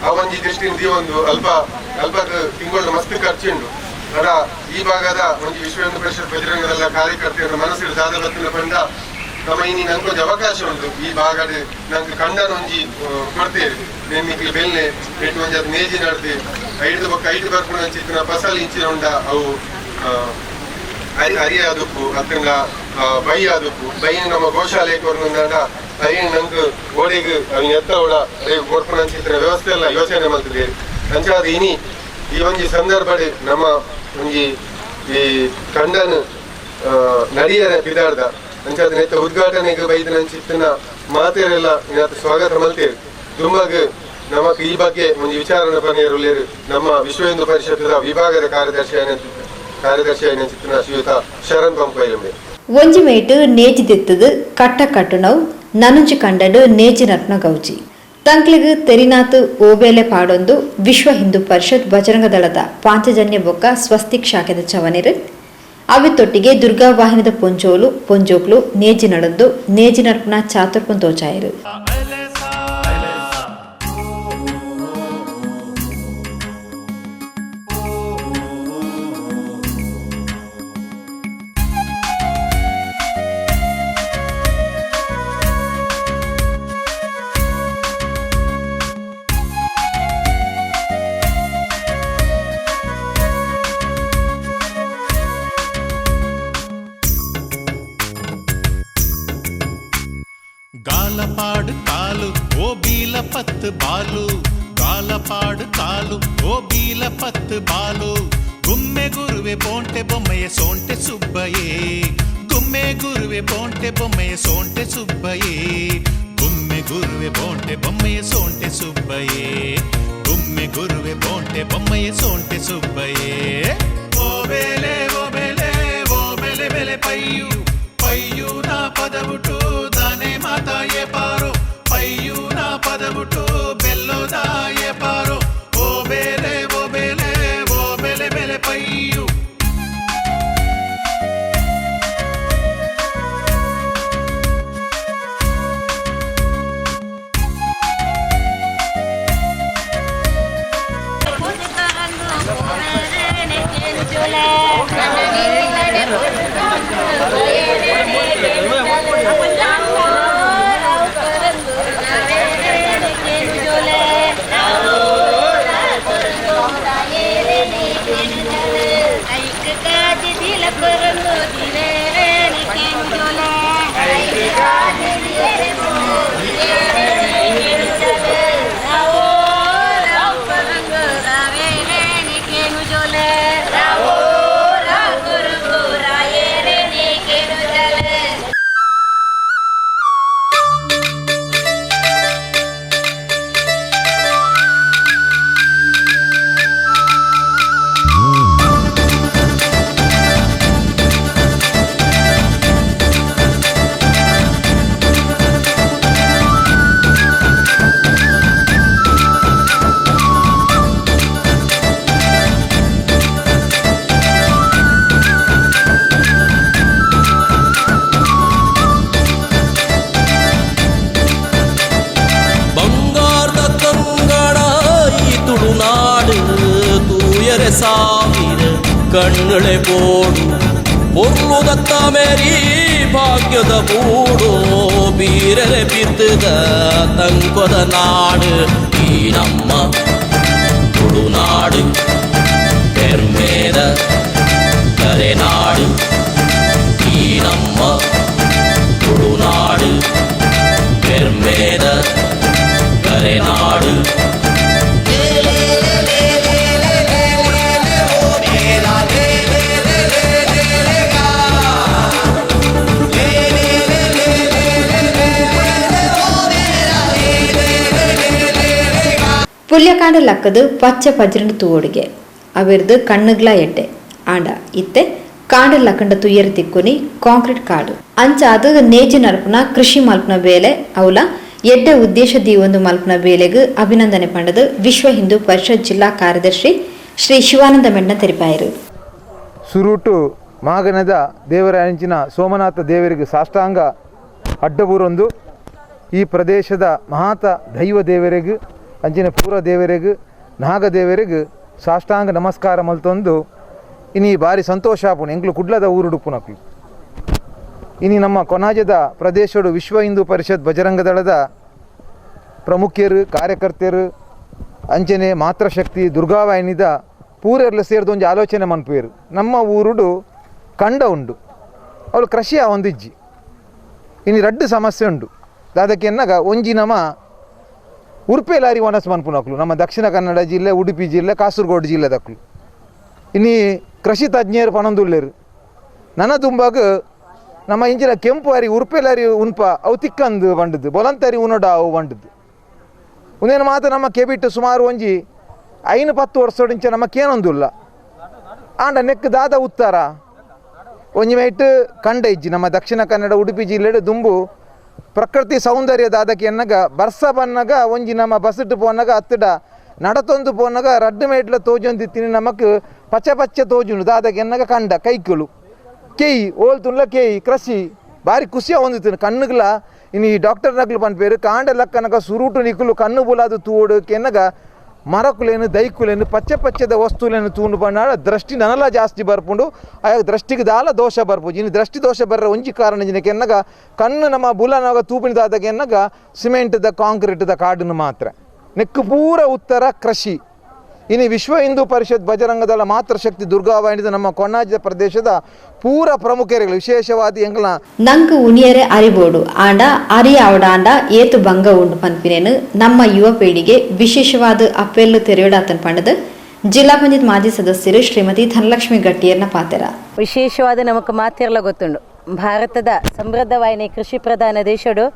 ಆ ಒಂಜಿ ದೃಷ್ಟಿಯಿಂದ ಒಂದು ಅಲ್ಪ ಅಲ್ಪ ತಿಂಗಳು ಮಸ್ತ್ ಖರ್ಚುಂಡು. ಅಡ ಈ ಭಾಗದ ಒಂಜಿ ವಿಶ್ವ ಹಿಂದೂ ಪರಿಷತ್ ಬಜರಂಗದಲ್ಲ ಕಾರ್ಯಕರ್ತೆಯರ ಮನಸ್ಸಿನ ದಾದ ಬತ್ತಿನ ಪಂಡ ನಮ್ಮ ಇನಿ ನಂಗೊಂಜಿ ಅವಕಾಶ ಉಂಟು. ಈ ಭಾಗದ ನಂಗೆ ಕಂಡನ ಒಂಜಿ ಕೊಡ್ತೇವೆ ನಿಮಗೆ ಬೆಲ್ಲೆ ಎಟ್ಟು ಒಂಜಿ ಅದು ಮೇಜಿ ನಡ್ದು ಐದು ಬೊಕ್ಕ ಐದು ಬರ್ಪುನ ಚಿತ್ರ ಫಸಲ್ ಇಂಚಿನ ಉಂಡ ಅವು ಅರಿ ಆದುಪ್ಪು ಅತ್ತಂಗ ಬೈ ಆದುಪ್ಪು ಬೈನ ನಮ್ಮ ಗೋಶಾಲೆ ಕೊರ್ನಂದಾಂಡ ಅರಿ ನಂಗೆ ಗೋಡೆಗೆ ಅವಿನ ಎತ್ತ ಉಡ ಕೊರ್ಪುನ ಚಿತ್ರ ವ್ಯವಸ್ಥೆ ಎಲ್ಲ ಯೋಚನೆ ಮಲ್ತಿದ್ದೇವೆ. ಅಂಚಾದ ಇನಿ ಈ ಒಂಜಿ ಸಂದರ್ಭ ನಮ್ಮ ಒಂಜಿ ಈ ಕಂಡನ ನಡಿಯರ ಪಿದಾರ್ದ ಅಂಚಾದ ನೆತ್ತ ಉದ್ಘಾಟನೆಗೆ ಬೈದನಂಚಿತ್ತಿನ ಮಾತೆರೆಲ್ಲ ಇನಾತ ಸ್ವಾಗತ ಮಲ್ತೇರು. ದುಮ್ಮಗ್ ನಮಕ್ ಈ ಬಗ್ಗೆ ಒಂದು ವಿಚಾರಣೆ ಪನಿಯರುಳ್ಳೇರು ನಮ್ಮ ವಿಶ್ವ ಹಿಂದೂ ಪರಿಷತ್ದ ವಿಭಾಗದ ಕಾರ್ಯದರ್ಶಿ అయిన ಶ್ರೀಯುತ ಶರಣ್ ಪಂಪೈಲಂಬೆ. ಒಂಜಿ ಮೇಟು ನೇಜಿ ದಿತ್ತದು ಕಟ್ಟ ಕಟ್ಟುನವು ನನಂಜಿ ಕಂಡಡು ನೇಜಿ ನಟ್ನ ಗೌಜಿ ತಂಕ್ಲಿಗ್ ತೆರಿನಾತು ಓಬೇಲೆ ಪಾಡೊಂದು ವಿಶ್ವ ಹಿಂದೂ ಪರಿಷತ್ ಬಜರಂಗ ದಳದ ಪಾಂಚಜನ್ಯ ಬೊಕ್ಕ ಸ್ವಸ್ತಿಕ್ ಶಾಖೆದ ಚವನಿರು ಅವಿತೊಟ್ಟಿಗೆ ದುರ್ಗಾ ವಾಹಿನಿದ ಪೊಂಜೋಲು ಪೊಂಜೋಕ್ಲು ನೇಜಿ ನಡಂದು ನೇಜಿ ನಟ್ನ ಚಾತುರ್ಪನ್ ತೋಚಾಯರು. ಗಾಲಪಾಡು ಕಾಲು ಓ ಬೀಲ ಪತ್ತು ಬಾಲು, ಗಾಲಪಾಡು ಕಾಲು ಓ ಬೀಲ ಪತ್ತು ಬಾಲು, ಗುಮ್ಮೆ ಗುರುವೆ ಬೋಂಟೆ ಬೊಮ್ಮೆಯ ಸೋಂಟೆ ಸುಬ್ಬಯೇ, ಗುಮ್ಮೆ ಗುರುವೆ ಬೋಂಟೆ ಬೊಮ್ಮೆಯ ಸೋಂಟೆ ಸುಬ್ಬಯೇ, ಗುಮ್ಮೆ ಗುರುವೆ ಬೋಂಟೆ ಬೊಮ್ಮೆಯ ಸೋಂಟೆ ಸುಬ್ಬಯೇ, ಗುಮ್ಮೆ ಗುರುವೆ ಬೋಂಟೆ ಬೊಮ್ಮೆಯ ಸೋಂಟೆ ಸುಬ್ಬಯೇ. ಓ ಬೇಲೆ ಓ ಬೇಲೆ ಓ ಬೆಲೆ ಬೆಲೆ ಪೈಯು ಪೈಯು ನಾ ಪದವುಟು ದಾನೆ ಮಾತಾಯೇ ಪಾರೋ, ಪೈಯು ನಾ ಪದವುಟು ಬೆಲ್ಲೋದಾಯೇ ಪಾರೋ, ಓ ಬೇಲೆ ಓ ಬೇಲೆ ಓ ಬೆಲೆ ಬೆಲೆ ಪೈಯು. ಸಾವಿರ ಕಣ್ಣುಳೆ ಬೋಡು ಪೊರ್ಲುದತ್ತ ಮೇರಿ ಭಾಗ್ಯದ ಬೂಡು ಬೀರರೆ ಬಿತ್ತದ ತಂಕೊದ ನಾಡು ಈ ನಮ್ಮ ತುಳುನಾಡು ಪೆರ್ಮೇದ ಕರೆನಾಡು ಈ ನಮ್ಮ ತುಳುನಾಡು ಪೆರ್ಮೇದ ಕರೆನಾಡು. ಪುಲ್ಯಕಾಂಡ ಲಕ್ಕದು ಪಚ್ಚ ಪಜ್ರಂಡು ತೂವೊಡಿಗೆ ಅವಿರ್ದು ಕಣ್ಣುಗ್ಲ ಎಡ್ಡೆ ಆಂಡ ಇತ್ತೆ ಕಾಂಡ ಲಕ್ಕಂಡ ತುಯ್ಯರ್ ತಿಕ್ಕುನಿ ಕಾಂಕ್ರೀಟ್ ಕಾಡು ಅಂಚಾದು ನೇಜಿ ನಲ್ಪುನ ಕೃಷಿ ಮಲ್ಪುನ ಬೇಲೆ ಅವಲ ಎಡ್ಡೆ ಉದ್ದೇಶ ದೀವೊಂದು ಮಲ್ಪುನ ಬೇಲೆಗ್ ಅಭಿನಂದನೆ ಪಂಡದು ವಿಶ್ವ ಹಿಂದೂ ಪರಿಷತ್ ಜಿಲ್ಲಾ ಕಾರ್ಯದರ್ಶಿ ಶ್ರೀ ಶಿವಾನಂದ ಮೆಣ್ಣ ತೆರಿಪಾಯರು. ಸುರುಟು ಮಾಗನದ ದೇವರ ಅಂಚಿನ ಸೋಮನಾಥ ದೇವರಿಗೆ ಸಾಷ್ಟಾಂಗ ಅಡ್ಡಬೂರೊಂದು ಈ ಪ್ರದೇಶದ ಮಹಾತ ದೈವ ದೇವರಿಗೆ ಅಂಚಿನ ಪೂರ ದೇವರಿಗೆ ನಾಗದೇವರಿಗೆ ಸಾಷ್ಟಾಂಗ ನಮಸ್ಕಾರ ಮಲ್ತೊಂದು ಇನಿ ಭಾರಿ ಸಂತೋಷ ಆಪುಂಡು. ಎಂಕ್ಲು ಕುಡ್ಲದ ಊರುಡುಪ್ಪುನಕ್ಲು ಇನಿ ನಮ್ಮ ಕೊನಾಜದ ಪ್ರದೇಶಡು ವಿಶ್ವ ಹಿಂದೂ ಪರಿಷತ್ ಬಜರಂಗ ದಳದ ಪ್ರಮುಖರು ಕಾರ್ಯಕರ್ತರು ಅಂಚನೆ ಮಾತೃಶಕ್ತಿ ದುರ್ಗಾವಾಹಿನಿದ ಪೂರೆರ್ಲ ಸೇರಿದ ಒಂಜಿ ಆಲೋಚನೆ ಮನ್ಪುವೆರು. ನಮ್ಮ ಊರುಡು ಕಂಡ ಉಂಡು ಅವಳು ಕೃಷಿಯ ಒಂದಿಜ್ಜಿ ಇನಿ ರಡ್ಡು ಸಮಸ್ಯೆ ಉಂಡು. ದಾದಕ್ಕೆ ಎನ್ನಾಗ ಒಂಜಿ ನಮ್ಮ ಉರ್ಪೆ ಲಾರಿ ವನಸ್ ಮನ್ಪುನಕ್ಲು ನಮ್ಮ ದಕ್ಷಿಣ ಕನ್ನಡ ಜಿಲ್ಲೆ ಉಡುಪಿ ಜಿಲ್ಲೆ ಕಾಸರಗೋಡು ಜಿಲ್ಲೆದಕ್ಲು ಇನಿ ಕೃಷಿ ತಜ್ಞರು ಪನೊಂದುಲ್ಲೇರು. ನನ ದುಂಬಾಗ ನಮ್ಮ ಇಂಚಿನ ಕೆಂಪು ಅರಿ ಉರ್ಪೆಲರಿ ಉನ್ಪ ಅವು ತಿಕ್ಕಂದು ಬಂಡದ್ದು ಬೊಲಂತರಿ ಉನಡ ಅವು ಬಂಡದ್ದು ಒಂದೇನು ಮಾತು ನಮ್ಮ ಕೆಬಿಟ್ಟು ಸುಮಾರು ಒಂಜಿ 5-10 ವರ್ಷದಿಂಚ ನಮ್ಮ ಕೇನೊಂದುಲ್ಲ ಆಂಡ ನೆಕ್ ದಾದ ಉತ್ತರ ಒಂಜಿ ಮೈಟ್ ಕಂಡ ಇಜ್ಜಿ ನಮ್ಮ ದಕ್ಷಿಣ ಕನ್ನಡ ಉಡುಪಿ ಜಿಲ್ಲೆಡು ದುಂಬು ಪ್ರಕೃತಿ ಸೌಂದರ್ಯ ದಾದಕ್ಕೆ ಎನ್ನಗ ಬರ್ಸ ಬನ್ನಗ ಒಂಜಿ ನಮ್ಮ ಬಸ್ಸಿಟ್ಟು ಪೋನಗ ಅತ್ತಡ ನಡತೊಂದು ಪೋನಗ ರಡ್ಡು ಮೇಟ್ಲ ತೋಜೊಂದಿತ್ತೀನಿ ನಮಕ್ ಪಚ್ಚ ಪಚ್ಚ ತೋಜುಂಡು ದಾದಕ್ಕೆ ಎನ್ನಗ ಕಂಡ ಕೈಕುಲು ಕೇಯಿ ಓಲ್ತುಂಡ್ಲ ಕೇಯಿ ಕೃಷಿ ಭಾರಿ ಖುಷಿಯ ಹೊಂದಿತ್ತು ಕಣ್ಣುಗಳ ಇನ್ನು ಈ ಡಾಕ್ಟರ್ ನಕ್ಲು ಪನ್ಪೇರು ಕಾಂಡ ಲಕ್ಕನಗ ಸುರುಟು ನಿಕ್ಕಲು ಕಣ್ಣು ಬುಲಾದು ತೂಡು ಕೆನ್ನಗ ಮರಕುಲೇನು ದೈಕುಲೇನು ಪಚ್ಚೆ ಪಚ್ಚದ ವಸ್ತುಲೇನು ತೂಂಡು ಬಣ್ಣಾಡ ದೃಷ್ಟಿ ನನಲ ಜಾಸ್ತಿ ಬರ್ಪುಂಡು ಆಯಾಗ ದೃಷ್ಟಿಗೆ ದಾಲ ದೋಷ ಬರ್ಪುಜಿ ಇನ್ನು ದೃಷ್ಟಿ ದೋಷ ಬರ್ರ ಒಂಜಿ ಕಾರಣ ಜಿನಕ್ಕೆ ಎನ್ನಗ ಕಣ್ಣು ನಮ್ಮ ಬುಲನಾಗ ತೂಪಿನದಾದಾಗ ಎನ್ನಗ ಸಿಮೆಂಟ್ದ ಕಾಂಕ್ರೀಟ್ದ ಕಾಡನ್ನು ಮಾತ್ರ ನೆಕ್ಕು ಪೂರ ಉತ್ತರ ಕೃಷಿ. ಇನ್ನು ವಿಶ್ವ ಹಿಂದೂ ಪರಿಷತ್ ಬಜರಂಗದಳ ಮಾತೃಶಕ್ತಿ ದುರ್ಗಾವಾಹಿನಿದ ನಮ್ಮ ಕೊಣ್ಣಾಜ ಪ್ರದೇಶದ ಪೂರ ಪ್ರಮುಖರುಗಳು ವಿಶೇಷವಾದ ಎಂಗ್ಲ ನಂಕು ಉಣಿಯರೆ ಅರಿಬೋಡು ಆಂಡ ಅರಿ ಆವಡಾಂಡ ಏತು ಭಂಗ ಉಂಡು ಪನ್ಪಿನೇನು ನಮ್ಮ ಯುವ ಪೀಳಿಗೆ ವಿಶೇಷವಾದ ಅಪ್ಪೆಲ್ಲು ತೆರೆಯಡಾತನ್ ಪಂಡದು ಜಿಲ್ಲಾ ಪಂಚಾಯತ್ ಮಾಜಿ ಸದಸ್ಯರು ಶ್ರೀಮತಿ ಧನಲಕ್ಷ್ಮಿ ಗಟ್ಟಿಯರ್ನ ಪಾತೆರ. ವಿಶೇಷವಾದ ನಮಕ್ ಮಾತಿರ್ಲ ಗೊತ್ತುಂಡು ಭಾರತದ ಸಮೃದ್ಧವಾಯಿನಿ ಕೃಷಿ ಪ್ರಧಾನ ದೇಶಡು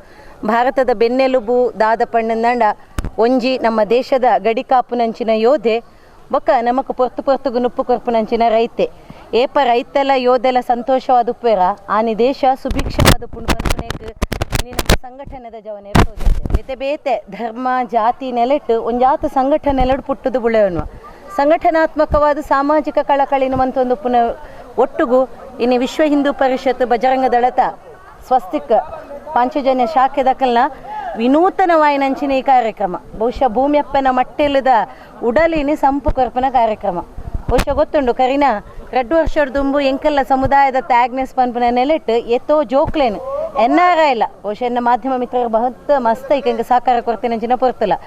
ಭಾರತದ ಬೆನ್ನೆಲುಬು ದಾದ ಪಣ್ಣಂದಾಂಡ ಒಂಜಿ ನಮ್ಮ ದೇಶದ ಗಡಿ ಕಾಪುನಂಚಿನ ಯೋಧೆ ಬೊಕ್ಕ ನಮಕ್ ಪೊರ್ತು ಪೊರ್ತುಗು ನುಪ್ಪು ಕೊರ್ಪುನಂಚಿನ ರೈತೆ ಏಪ ರೈತೆಲ್ಲ ಯೋಧೆಲ್ಲ ಸಂತೋಷವಾದ ಉಪ್ಪೇರ ಆನಿ ದೇಶ ಸುಭಿಕ್ಷವಾದ ಪುಂಡು ಪನ್ಪುನೇಕ್ ಇನಿ ನಮ್ಮ ಸಂಘಟನೆದ ಜವನೇರು ತೋಜುತ್ತೆ. ಬೇತೆ ಬೇತೆ ಧರ್ಮ ಜಾತಿ ನೆಲೆಟ್ಟು ಒಂಜಾತ ಸಂಘಟನೆಲೆಡು ಪುಟ್ಟುದು ಬುಳೆಯನ್ನುವ ಸಂಘಟನಾತ್ಮಕವಾದ ಸಾಮಾಜಿಕ ಕಳಕಳಿನ ಮಂತೊಂದು ಪುನಃ ಒಟ್ಟುಗು ಇನ್ನು ವಿಶ್ವ ಹಿಂದೂ ಪರಿಷತ್ ಬಜರಂಗ ದಳತ ಸ್ವಸ್ತಿಕ್ ಪಾಂಚಜನ್ಯ ಶಾಖೆ ದಕಲ್ನ ವಿನೂತನವಾಯಿನಂಚಿನ ಈ ಕಾರ್ಯಕ್ರಮ ಬಹುಶಃ ಭೂಮಿಯಪ್ಪನ ಮಟ್ಟೆಲ್ಲದ ಉಡಲಿನಿ ಸಂಪು ಕೊರ್ಪನ ಕಾರ್ಯಕ್ರಮ ಬಹುಶಃ ಗೊತ್ತುಂಡು ಕರಿನ 2 ವರ್ಷದ ದುಂಬು ಎಂಕಲ್ಲ ಸಮುದಾಯದ ತ್ಯಾಗ್ನೆಸ್ ಪನ್ಪುನ ನೆಲೆಟ್ಟು ಎತ್ತೋ ಜೋಕ್ಲೇನು N R I ಇಲ್ಲ ಬಹುಶಃ ಎನ್ನ ಮಾಧ್ಯಮ ಮಿತ್ರರು ಬಹುತ್ ಮಸ್ತ್ ಈಗ ಸಹಕಾರ ಕೊಡ್ತೇನೆ ಪೊರ್ತಲ್ಲ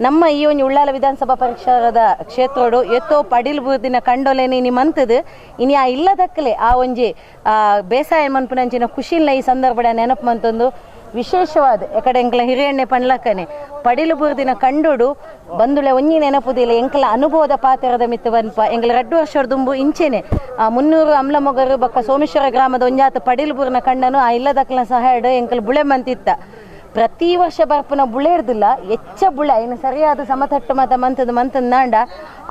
ನಮ್ಮ ಈ ಒಂದು ಉಳ್ಳಾಲ ವಿಧಾನಸಭಾ ಪರಿಸರದ ಕ್ಷೇತ್ರೋಡು ಎತ್ತೋ ಪಡಿಲ್ ಬೂರ್ದಿನ ಕಂಡೊಲೆನಿ ನಿಮ್ಮಂತದ್ದು ಇನಿ ಆ ಇಲ್ಲದಕ್ಕಲೆ ಆ ಒಂಜಿ ಬೇಸಾಯ ಮನ್ಪುನಂಚಿನ ಖುಷಿಲ್ಲ ಈ ಸಂದರ್ಭ ನೆನಪು ಮಂತೊಂದು ವಿಶೇಷವಾದ ಎಕಡೆ ಎಂಕಲ ಹಿರಿಯಣ್ಣೆ ಪಣ್ಲಕ್ಕನೆ ಪಡಿಲು ಬೂರ್ದಿನ ಕಂಡೋಡು ಬಂದುಳೆ ಒಂಜಿ ನೆನಪುದಿಲ್ಲ ಎಂಕಲ ಅನುಭವದ ಪಾತ್ರದ ಮಿತ್ತು ಬನ್ಪ ಎಂಕಲ 2 ವರ್ಷದ ದುಂಬು ಇಂಚೆನೆ 300 ಅಮ್ಲಮೊಗರು ಬಕ್ಕ ಸೋಮೇಶ್ವರ ಗ್ರಾಮದ ಒಂಜಾತ ಪಡಿಲು ಬೂರ್ನ ಕಂಡನು ಆ ಇಲ್ಲದಕ್ಕಲ ಸಹಾಯ ಎಂಕಲ ಬುಳೆ ಮಂತಿತ್ತ ಪ್ರತಿ ವರ್ಷ ಬರ್ಪುನ ಬುಳೆ ಇರ್ದಿಲ್ಲ ಹೆಚ್ಚ ಬುಳೆ ಇನ್ನು ಸರಿಯಾದ ಸಮತಟ್ಟು ಮತ ಮಂತದ ಮಂತಂದಾಂಡ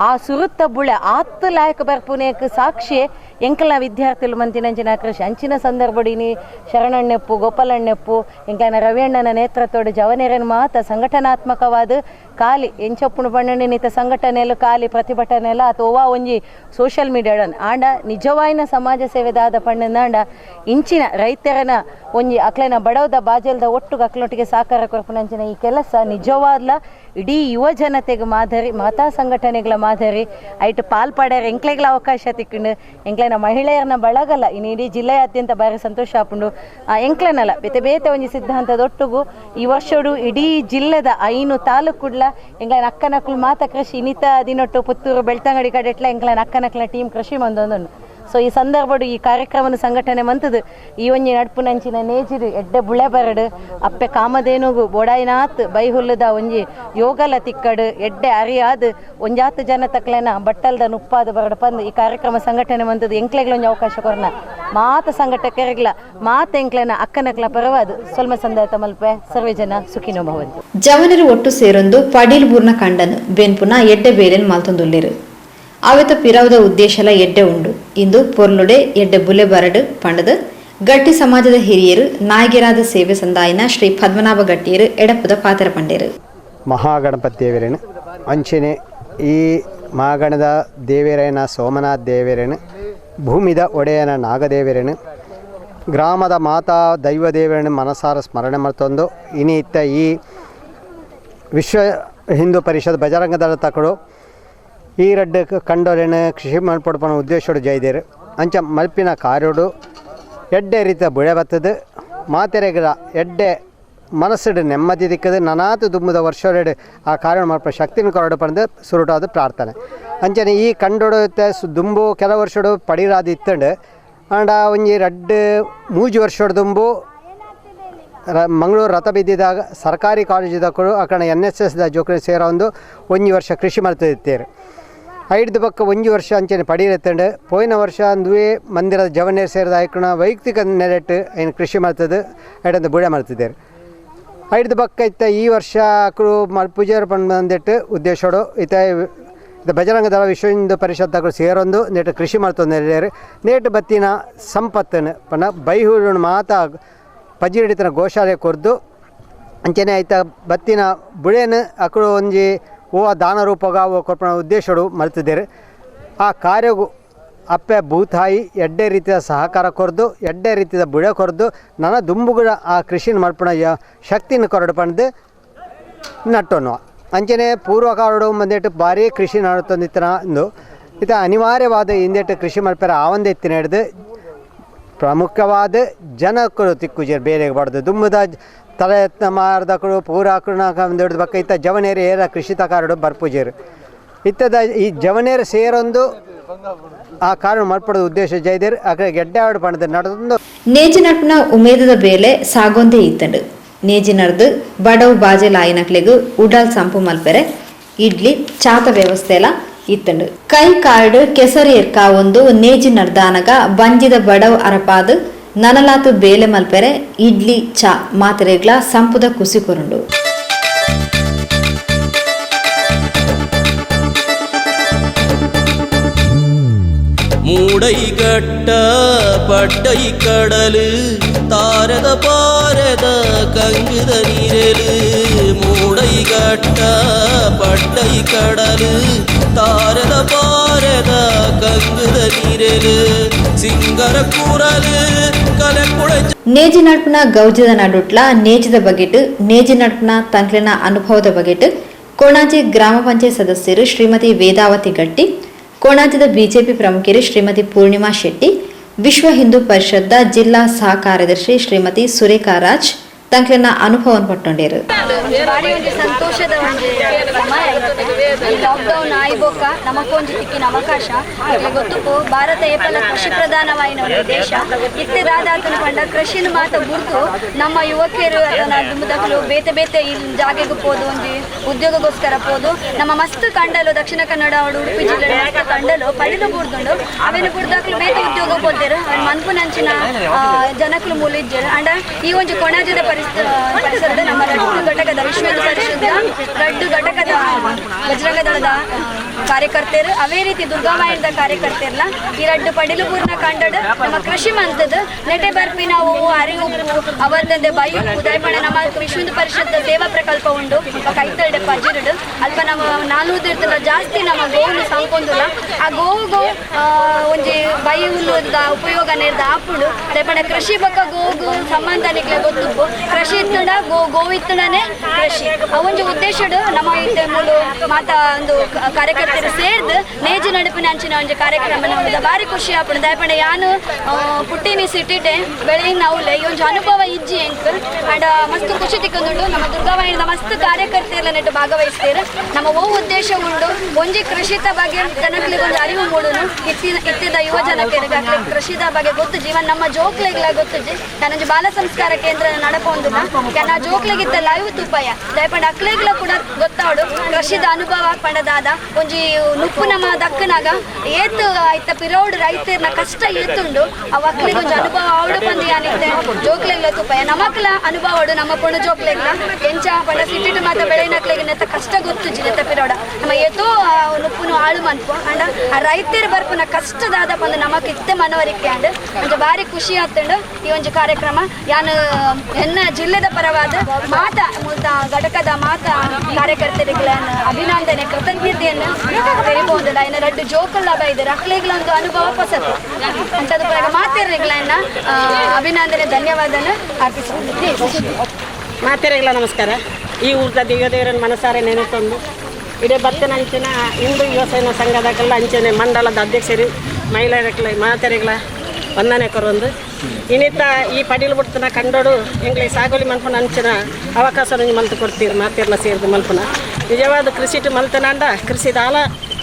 ಆ ಸುರುತ್ತ ಬುಳೆ ಆತ್ತು ಲಾಯಕ ಬರ್ಪುನೇಕ್ ಸಾಕ್ಷಿ ಎಂಕಲ್ನ ವಿದ್ಯಾರ್ಥಿಗಳು ಮಂತಿನಂಚಿನ ಕೃಷಿ ಅಂಚಿನ ಸಂದರ್ಭಡಿನಿ ಶರಣಣ್ಣೆಪ್ಪು ಗೋಪಾಲಣ್ಣೆಪ್ಪು ಎಂಕಲನ ರವಿಯಣ್ಣನ ನೇತೃತ್ವದ ಜವನೇರನ ಮಾತ ಸಂಘಟನಾತ್ಮಕವಾದ ಖಾಲಿ ಎಂಚಪ್ಪುಣ ಬಣ್ಣನಿತ ಸಂಘಟನೆಯಲ್ಲ ಖಾಲಿ ಪ್ರತಿಭಟನೆ ಎಲ್ಲ ಅಥವಾ ಒಂಜಿ ಸೋಷಿಯಲ್ ಮೀಡಿಯಾ ಆಂಡ ನಿಜವಾಯಿನ ಸಮಾಜ ಸೇವೆದಾದ ಪಣ್ಣಂದಾಂಡ ಇಂಚಿನ ರೈತರನ ಒಂಜಿ ಅಕ್ಲೆನ ಬಡವದ ಬಾಜಲ್ದ ಒಟ್ಟುಗ ಅಕ್ಲೊಟ್ಟಿಗೆ ಸಹಕಾರ ಕೊರ್ಪುನಂಚಿನ ಈ ಕೆಲಸ ನಿಜವಾದ್ಲ ಇಡೀ ಯುವ ಜನತೆಗೆ ಮಾದರಿ ಮಾತಾ ಸಂಘಟನೆಗಳ ಮಾದರಿ ಐಟ್ ಪಾಲ್ಪಡ್ಯಾರ ಎಂಕ್ಲೆಗಳ ಅವಕಾಶ ತಿಕ್ಕೊಂಡು ಎಂಕ್ಲೆನ ಮಹಿಳೆಯರನ್ನ ಬಳಗಲ್ಲ ಇನ್ನು ಇಡೀ ಜಿಲ್ಲೆಯಾದ್ಯಂತ ಭಾರಿ ಸಂತೋಷ ಆಪುಂಡು ಎಂಕ್ಲೆನಲ್ಲ ಬೇತೆ ಬೇತೆ ಒಂಜಿ ಸಿದ್ಧಾಂತದೊಟ್ಟುಗು ಈ ವರ್ಷಡು ಇಡೀ ಜಿಲ್ಲೆದ 5 ತಾಲೂಕುಡ್ಲ ಎಂಕ್ಲೆನ ಅಕ್ಕನಕ್ಲು ಮಾತ ಕೃಷಿ ಇನ್ನಿತ ದಿನೊಟ್ಟು ಪುತ್ತೂರು ಬೆಳ್ತಂಗಡಿ ಕಡೆ ಎಟ್ಲ ಎಂಕ್ಲೆನ ಅಕ್ಕನಕ್ಲ ಟೀಮ್ ಕೃಷಿ ಮಂದೊಂದುಂಡು. ಸೊ ಈ ಸಂದರ್ಭಡು ಈ ಕಾರ್ಯಕ್ರಮನ ಸಂಘಟನೆ ಮಂತದು ಈ ಒಂಜಿ ನಡ್ಪುನಂಚಿನ ನೇಜಿರು ಎಡ್ಡೆ ಬುಳೆ ಬರಡು ಅಪ್ಪೆ ಕಾಮಧೇನುಗು ಬೋಡಾಯಿನಾತ್ ಬೈಹುಲ್ಲದ ಒಂಜಿ ಯೋಗಲ ತಿಕ್ಕಡು ಎಡ್ಡೆ ಅರಿಯಾದ ಒಂಜಾತ್ ಜನ ತಕ್ಲೆನ ಬಟ್ಟಲ್ದ ನುಪ್ಪಾದ ಬರಡು ಪಂದು ಈ ಕಾರ್ಯಕ್ರಮ ಸಂಘಟನೆ ಮಂತದು ಎಂಕ್ಲೆಗ್ಲ ಒಂಜಿ ಅವಕಾಶ ಕೊರ್ನ ಮಾತ ಸಂಘಟಕರಿಗ್ಲ ಮಾತ ಎಂಕ್ಲೆನ ಅಕ್ಕನಕ್ಲ ಪರವಾದು ಸೊಲ್ಮ ಸಂದಾಯ ಮಲ್ಪೆ ಸರ್ವೇ ಜನ ಸುಖಿನೋ ಭವಂತು. ಜವನರು ಒಟ್ಟು ಸೇರೊಂದು ಪಡೀಲ್ ಬೂರ್ನ ಕಂಡನು ಬೆನ್ಪುನ ಎಡ್ಡೆ ಬೇರೆನ್ ಮಾಲ್ತೊಂದುಲ್ಲೇರು ಆವೆತ ಪಿರವದ ಉದ್ದೇಶಲ ಎಡ್ಡೆ ಉಂಡು ಇಂದು ಪೊರ್ಲುಡೆ ಎಡ್ಡೆ ಬುಲೆ ಬರಡು ಪಂಡದು ಗಟ್ಟಿ ಸಮಾಜದ ಹಿರಿಯರು ನಾಯಕರಾದ ಸೇವೆ ಸಂದಾಯಿನ ಶ್ರೀ ಪದ್ಮನಾಭ ಗಟ್ಟಿಯರು ಎಡಪುದ ಪಾತ್ರ ಪಂಡೇರು. ಮಹಾಗಣಪತಿ ದೇವರೇನು ಅಂಚನೆ ಈ ಮಹಾಗಣದ ದೇವರೇನ ಸೋಮನಾಥ ದೇವರೇನು ಭೂಮಿದ ಒಡೆಯನ ನಾಗದೇವರೇನು ಗ್ರಾಮದ ಮಾತಾ ದೈವ ದೇವರನ್ನು ಮನಸಾರ ಸ್ಮರಣೆ ಮಾಡ್ತಂದು ಇನಿತ್ತ ಈ ವಿಶ್ವ ಹಿಂದೂ ಪರಿಷತ್ ಬಜರಂಗದಳ ತಕಡು ಈ ರಡ್ಡು ಕಂಡೋರೇನು ಕೃಷಿ ಮಲ್ಪೊಡ್ಪನ ಉದ್ದೇಶೋಡು ಜೈದೇರು ಅಂಚ ಮಲ್ಪಿನ ಕಾರ್ಯೋಡು ಎಡ್ಡೆ ರೀತಿಯ ಬುಳೆ ಬತ್ತದು ಮಾತೆರೆಗಳ ಎಡ್ಡೆ ಮನಸ್ಸುಡು ನೆಮ್ಮದಿ ದಿಕ್ಕದು ನನಾತು ದುಂಬುದ ವರ್ಷೋಡು ಆ ಕಾರ್ಯ ಮಲ್ಪ ಶಕ್ತಿನ ಕೊರಡು ಪಂದು ಸುರುಟಾದ ಪ್ರಾರ್ಥನೆ ಅಂಚನೆ ಈ ಕಂಡೋಡು ದುಂಬು ಕೆಲ ವರ್ಷೋಡು ಪಡಿರಾದ ಇತ್ತಂಡು ಆಂಡ ಒಂಜಿ ರಡ್ಡು ಮೂಜಿ ವರ್ಷೋಡು ದುಂಬು ಮಂಗಳೂರು ರಥ ಬಿದ್ದಿದಾಗ ಸರ್ಕಾರಿ ಕಾಲೇಜಿದ ಅಕಡೆ N S S the ಜೋಕರಿ ಸೇರೋ ಒಂದು ಒಂಜಿ ವರ್ಷ ಕೃಷಿ ಮಾಡ್ತಿದ್ದೇರು. ಐಡ್ದು ಬೊಕ್ಕ ಒಂಜಿ ವರ್ಷ ಅಂಚನೆ ಪಡೀಲೆತ್ತಂಡು ಪೋಯಿನ ವರ್ಷ ಅಂದುವೆ ಮಂದಿರದ ಜವನೇರ್ ಸೇರಿದ ಆಯ್ಕುಣ ವೈಯಕ್ತಿಕ ನೆಲೆಟ್ಟು ಐನ್ ಕೃಷಿ ಮಾಡ್ತದೆ ಐಡಂದು ಬುಳೆ ಮಾಡ್ತಿದ್ದಾರೆ. ಐಡ್ದು ಬೊಕ್ಕ ಇತ್ತ ಈ ವರ್ಷ ಅಕುಲು ಮಲ್ಪುಜೇರು ಪಂದಿಟ್ಟು ಉದ್ದೇಶೋಡು ಇತ್ತ ಬಜರಂಗ ದಳ ವಿಶ್ವ ಹಿಂದೂ ಪರಿಷತ್ ಅಕುಲು ಸೇರೊಂದು ನೇಟು ಕೃಷಿ ಮಾಡ್ತೊಂದು ನೇಟು ಬತ್ತಿನ ಸಂಪತ್ತನ್ನು ಪಂಡ ಬೈಹೂರು ಮಾತ ಪಜಿರಿಡಿತನ ಗೋಶಾಲೆ ಕೊರ್ದು ಅಂಚನೆ ಐತ ಬತ್ತಿನ ಬುಳೆನ ಅಕುಲು ಒಂಜಿ ಓ ದಾನ ರೂಪಗ ಓ ಕೊರ್ಪಣ ಉದ್ದೇಶಡು ಮಲ್ತಿದ್ದಾರೆ. ಆ ಕಾರ್ಯಗೂ ಅಪ್ಪೆ ಭೂತಾಯಿ ಎಡ್ಡೆ ರೀತಿಯ ಸಹಕಾರ ಕೊರ್ದು ಎಡ್ಡೆ ರೀತಿಯ ಬುಳೆ ಕೊರ್ದು ನನ್ನ ದುಂಬುಗಳ ಆ ಕೃಷಿನ ಮಲ್ಪಣ ಶಕ್ತಿನ ಕೊರಡು ಪಂಡ್ದು ನಟ್ಟೋನು. ಅಂಚನೆ ಪೂರ್ವಕಾಲಡು ಬಂದಿಟ್ಟು ಭಾರಿ ಕೃಷಿ ನಡತೊಂದಿತ್ತನ ಇಂದು ಇತ ಅನಿವಾರ್ಯವಾದ ಹಿಂದೆಟ್ಟು ಕೃಷಿ ಮಲ್ಪೆರ ಆವಂದೆ ಎತ್ತಿನ ಹಿಡ್ದು ಪ್ರಮುಖವಾದ ಜನಕ್ಕಳು ತಿಕ್ಕುಜೇರು ಬೇರೆ ಬಾರ್ದು ದುಂಬುದ ತಲೆ ಮಾರದಕ್ಕಳು ಪೂರ ಹಾಕುಣ ಹಿಡ್ದು ಬಕ್ಕ ಇತ್ತ ಜವನೇರು ಏರ ಕೃಷಿ ತಕಾರಡು ಬರ್ಪುಜೇರು ಇತ್ತದ ಈ ಜವನೇರು ಸೇರೊಂದು ಆ ಕಾರಣ ಮಲ್ಪಡೋದು ಉದ್ದೇಶ ಜೈದೇರು ಅಕಡೆ ಗೆಡ್ಡೆ ಆಡು ಪಣದ ನಡೆದೊಂದು ನೇಜಿನಟ್ನ ಉಮೇದದ ಬೇಲೆ ಸಾಗೊಂದೇ ಇತ್ತಂಡು. ನೇಜಿನರ್ದು ಬಡವು ಬಾಜೆಲಾಯಿನಕ್ಲೆಗು ಉಡಾಲ್ ಸಂಪು ಮಲ್ಪೆರೆ ಇಡ್ಲಿ ಚಾತ ವ್ಯವಸ್ಥೆ ಎಲ್ಲ ಇತ್ತಂಡು. ಕೈ ಕಾರ್ಡ್ ಕೆಸರು ಎರ್ಕ ಒಂದು ನೇಜಿನರ್ದಾನಗ ಬಂಜಿದ ಬಡವು ಅರಪಾದು ನನಲಾತು ಬೇಲೆ ಮಲ್ಪೆರೆ ಇಡ್ಲಿ ಚಾ ಮಾತ್ರೆಗ್ಲ ಸಂಪುದ ಕುಸಿ ಕೊರುಂಡು. ಮೂಡೈ ಗಟ್ಟ ಪಡ್ಡೈ ಕಡಲು ತಾರದ ಪಾರದ ಕಂಗುದ ನೀರಲು ಮೂಡೈ ಗಟ್ಟ ಪಡ್ಡೈ ಕಡಲು ತಾರದ ಪಾರದ ಕಂಗುದ ನೀರಲು ಸಿಂಗರ ಕೂರಲು ಕಲೆಕುಳ. ನೇಜಿ ನಡ್ಪುನ ಗೌಜದ ನಡುಟ್ಲ ನೇಜಿದ ಬಗೆಟ್ ನೇಜಿ ನಡ್ಪುನ ತಂಕ್ಲಿನ ಅನುಭವದ ಬಗೆಟ್ ಕೋಣಾಜಿ ಗ್ರಾಮ ಪಂಚಾಯತ್ ಸದಸ್ಯರು ಶ್ರೀಮತಿ ವೇದಾವತಿ ಗಟ್ಟಿ, ಕೋಣಾಜದ ಬಿಜೆಪಿ ಪ್ರಮುಖರು ಶ್ರೀಮತಿ ಪೂರ್ಣಿಮಾ ಶೆಟ್ಟಿ, ವಿಶ್ವ ಹಿಂದೂ ಪರಿಷತ್ದ ಜಿಲ್ಲಾ ಸಹ ಕಾರ್ಯದರ್ಶಿ ಶ್ರೀಮತಿ ಸುರೇಖಾ ರಾಜ್ ತಂಕ್ಲಿನ ಅನುಭವವನ್ನು ಪಟ್ಟೊಂಡೇರು. ಭಾರಿ ಒಂಜಿ ಸಂತೋಷದ ಒಂಜಿ ಸಮಯ ಈ ಲಾಕ್ಡೌನ್ ಆಯ್ಬೊಕ್ಕ ನಮಕೊಂಜಿ ತಿಕ್ಕಿನ ಅವಕಾಶ ಗೊತ್ತುಪು. ಭಾರತ ಏಪಲ ಕೃಷಿ ಪ್ರಧಾನವಾಯಿನ ಒಂದು ದೇಶ ಇತ್ತೆ ದಾದಾತನ ಪಂಡ ಕೃಷಿನ ಮಾತ ಬುರ್ದು ನಮ್ಮ ಯುವಕರು ಅದನ್ನ ದುಂಬುದಕ್ಲು ಬೇತೆ ಬೇತೆ ಈ ಜಾಗೆಗೆ ಪೋದು ಒಂಜಿ ಉದ್ಯೋಗಕ್ಕೋಸ್ಕರ ಪೋದು ನಮ್ಮ ಮಸ್ತ್ ಕಂಡಲು ದಕ್ಷಿಣ ಕನ್ನಡ ಉಡುಪಿ ಜಿಲ್ಲೆ ಮಸ್ತ್ ಕಂಡಲು ಪಡಿಲು ಬುರ್ದುಂಡು ಅವೇನು ಬುರ್ದಾಕ್ಲು ಬೇತೆ ಉದ್ಯೋಗ ಪೋತೇರು ಮನ್ಪುನಂಚಿನ ಜನಕ್ಲು ಮೂಲ ಇಜ್ಜೆರು. ಅಂಡ ಈ ಒಂಜಿ ಕೊಣಾಜದ ಪರಿಸರದ ನಮ್ಮ ರಡ್ಡು ಘಟಕದ ವಿಶ್ವ ಹಿಂದೂ ಪರಿಷತ್ ರಡ್ಡು ಘಟಕದ ಬಜರಂಗ ದಳದ ಕಾರ್ಯಕರ್ತರು ಅವೇ ರೀತಿ ದುರ್ಗಾಮಾಯಣದ ಕಾರ್ಯಕರ್ತರಲ್ಲ ಈ ರಡ್ಡು ಪಡಿಲುಪೂರ್ಣ ಕಂಡಡು ನಮ್ಮ ಕೃಷಿ ಮಂತದ ನೆಟೆ ಬರ್ಪಿ ನಾವು ಅರಿವು ಅವತ್ತಂದೆ ಬೈ ಉದಯಪಣ ನಮ್ಮ ವಿಶ್ವ ಹಿಂದೂ ಪರಿಷತ್ ಸೇವಾ ಪ್ರಕಲ್ಪ ಉಂಡು ಕೈತಲ್ಡೆ ಪಜಿರುಡು ಅಲ್ಪ ನಮ್ಮ 400 ಜಾಸ್ತಿ ನಮ್ಮ ಗೋವು ಸಂಕೊಂದುಲ್ಲ ಆ ಗೋವುಗು ಒಂಜಿ ಬೈ ಹುಲ್ಲುದ ಉಪಯೋಗ ನೇರ್ದ ಆಪುಂಡು. ದಯಪಣ ಕೃಷಿ ಬಕ್ಕ ಗೋಗು ಸಂಬಂಧ ನಿಕ್ಲೆ ಗೊತ್ತುಪ್ಪು ಕೃಷಿ ಇತ್ತಂಡ ಗೋ ಗೋವು ಇತ್ತಂಡನೆ ಕೃಷಿ ಆ ಒಂಜಿ ಉದ್ದೇಶಡು ನಮ್ಮ ಇತ್ತೆ ಮೂಲು ಮಾತಾ ಒಂದು ಕಾರ್ಯಕರ್ತರು ಸೇರ್ದು ನೇಜು ನಡುಪಿನ ಅಂಚಿನ ಒಂಜಿ ಕಾರ್ಯಕ್ರಮ ನಮ್ಮದು ಭಾರಿ ಖುಷಿ ಆಪುಂಡು. ದಯಪಂಡ ಯಾನು ಪುಟ್ಟಿನಿ ಸಿಟಿಟೆ ಬೆಳೆಯಿನ ಅವಲೆ ಈ ಒಂಜಿ ಅನುಭವ ಇಜ್ಜಿ ಎಂಕ್ ಅಂಡ್ ಮಸ್ತ್ ಖುಷಿ ತಿಕ್ಕೊಂದುಂಡು. ನಮ್ಮ ದುರ್ಗಾವಾಹಿನಿದ ಮಸ್ತ್ ಕಾರ್ಯಕರ್ತರೆಲ್ಲ ನೆಟ್ಟು ಭಾಗವಹಿಸ್ತೀರ. ನಮ್ಮ ಓ ಉದ್ದೇಶ ಉಂಡು ಒಂಜಿ ಕೃಷಿತ ಬಗ್ಗೆ ಜನಗಳಿಗೆ ಒಂದು ಅರಿವು ಮೂಡುನು ಇತ್ತಿದ ಯುವ ಜನಕ್ಕೆ ಕೃಷಿದ ಬಗ್ಗೆ ಗೊತ್ತು ಜೀವನ ನಮ್ಮ ಜೋಕ್ಲೆಗ್ಲ ಗೊತ್ತುಜಿ. ನಾನೊಂಜಿ ಬಾಲ ಸಂಸ್ಕಾರ ಕೇಂದ್ರ ನಡಪೊಂದುಲ್ಲ ಕೆನ ಜೋಕ್ಲೆಗಿತ್ತ ಲೈವ್ ತುಪ್ಪಯ್ಯ ದಯಪಂಡ ಅಕ್ಲೆಗ್ಲ ಕೂಡ ಗೊತ್ತಾಡು ಕೃಷಿದ ಅನುಭವ ಪಂಡದಾದ ಒಂಜಿ ನುಪ್ಪು ನಮ್ಮ ದಕ್ಕನಾಗ ಏತು ಆಯ್ತ ಪಿರೋಡ್ ರೈತರ್ನ ಕಷ್ಟ ಏತುಂಡು ಅವ ಅಕ್ಲೆಗ್ ಒಂಜಿ ಅನುಭವ ಆವಡು ಪಂದು ಯಾನಿತ್ತೆ ಜೋಕ್ಲೆಗ್ಲ ತುಪ್ಪಯ್ಯ ನಮಕ್ಲ ಅನುಭವ ನಮ್ಮ ಪೊಣ್ಣು ಜೋಕ್ಲೆಗ್ಲ ಎಂಚ ಪಂಡ ಸಿಟ್ಟಿಟ್ಟು ಮಾತ ಬೆಳೆನಕ್ಲೆಗ್ ನೆತ್ತ ಕಷ್ಟ ಗೊತ್ತುಜಿ ನೆತ್ತ ಪಿರೋಡ ನಮ್ಮ ಏತೋ ನುಪ್ಪುನು ಆಳು ಮನ್ಪು ಅಂಡ ಆ ರೈತರು ಬರ್ಪುನ ಕಷ್ಟದಾದ ಪಂದು ನಮಕ್ ಇತ್ತೆ ಮನವರಿಕೆ ಅಂಡ್ ಒಂಜಿ ಭಾರಿ ಖುಷಿ ಆತಂಡು ಈ ಒಂಜಿ ಕಾರ್ಯಕ್ರಮ ಯಾನು ಎನ್ನ ಜಿಲ್ಲೆದ ಪರವಾದ ಮಾತಾ ಮೂತ ಘಟಕದ ಮಾತಾ ಕಾರ್ಯಕರ್ತರಿಗೆ ಅಭಿನಂದನೆ ಕೃತಜ್ಞತೆಯನ್ನು ತೆರಿಬಹುದಿಲ್ಲ. ಇನ್ನು ರಡ್ಡು ಜೋಕುಲ್ ಲಾಭ ಇದೆ ಅಕ್ಲೆಗ್ಲ ಒಂದು ಅನುಭವ ಪಸತಿ ಅಂತದ ಪರಗ ಮಾತಿರ್ಲಿಗ್ಲನ್ನ ಅಭಿನಂದನೆ ಧನ್ಯವಾದನ ಅರ್ಪಿಸುತ್ತೇನೆ. ಮಾತೆರೆಗಳ ನಮಸ್ಕಾರ. ಈ ಊರ್ದ ದೇವದೇವರನ್ನ ಮನಸಾರೆ ನೆನೆತೊಂದು ಇಡೀ ಬತ್ತಿನ ಅಂಚಿನ ಹಿಂದೂ ಯುವಸೇನಾ ಸಂಘದಕ್ಕೆಲ್ಲ ಅಂಚನೆ ಮಂಡಲದ ಅಧ್ಯಕ್ಷರು ಮಹಿಳೆಯರ ಮಾತೆರೆಗಳ ವಂದನೆ ಕೊರೊಂದು ಇನ್ನಿತ್ತ ಈ ಪಡಿಲು ಬಿಡ್ತನ ಕಂಡೋಡು ಎಂಗ್ಲಿ ಸಾಗೋಲಿ ಮಲ್ಪನ ಅಂಚಿನ ಅವಕಾಶ ಮಲ್ತು ಕೊಡ್ತೀರಿ ಮಾತಿರ್ಲ ಸೇರಿದು ಮಲ್ಪನ ನಿಜವಾದ ಕೃಷಿಟು ಮಲ್ತನಾಂಡ ಕೃಷಿದಾಲ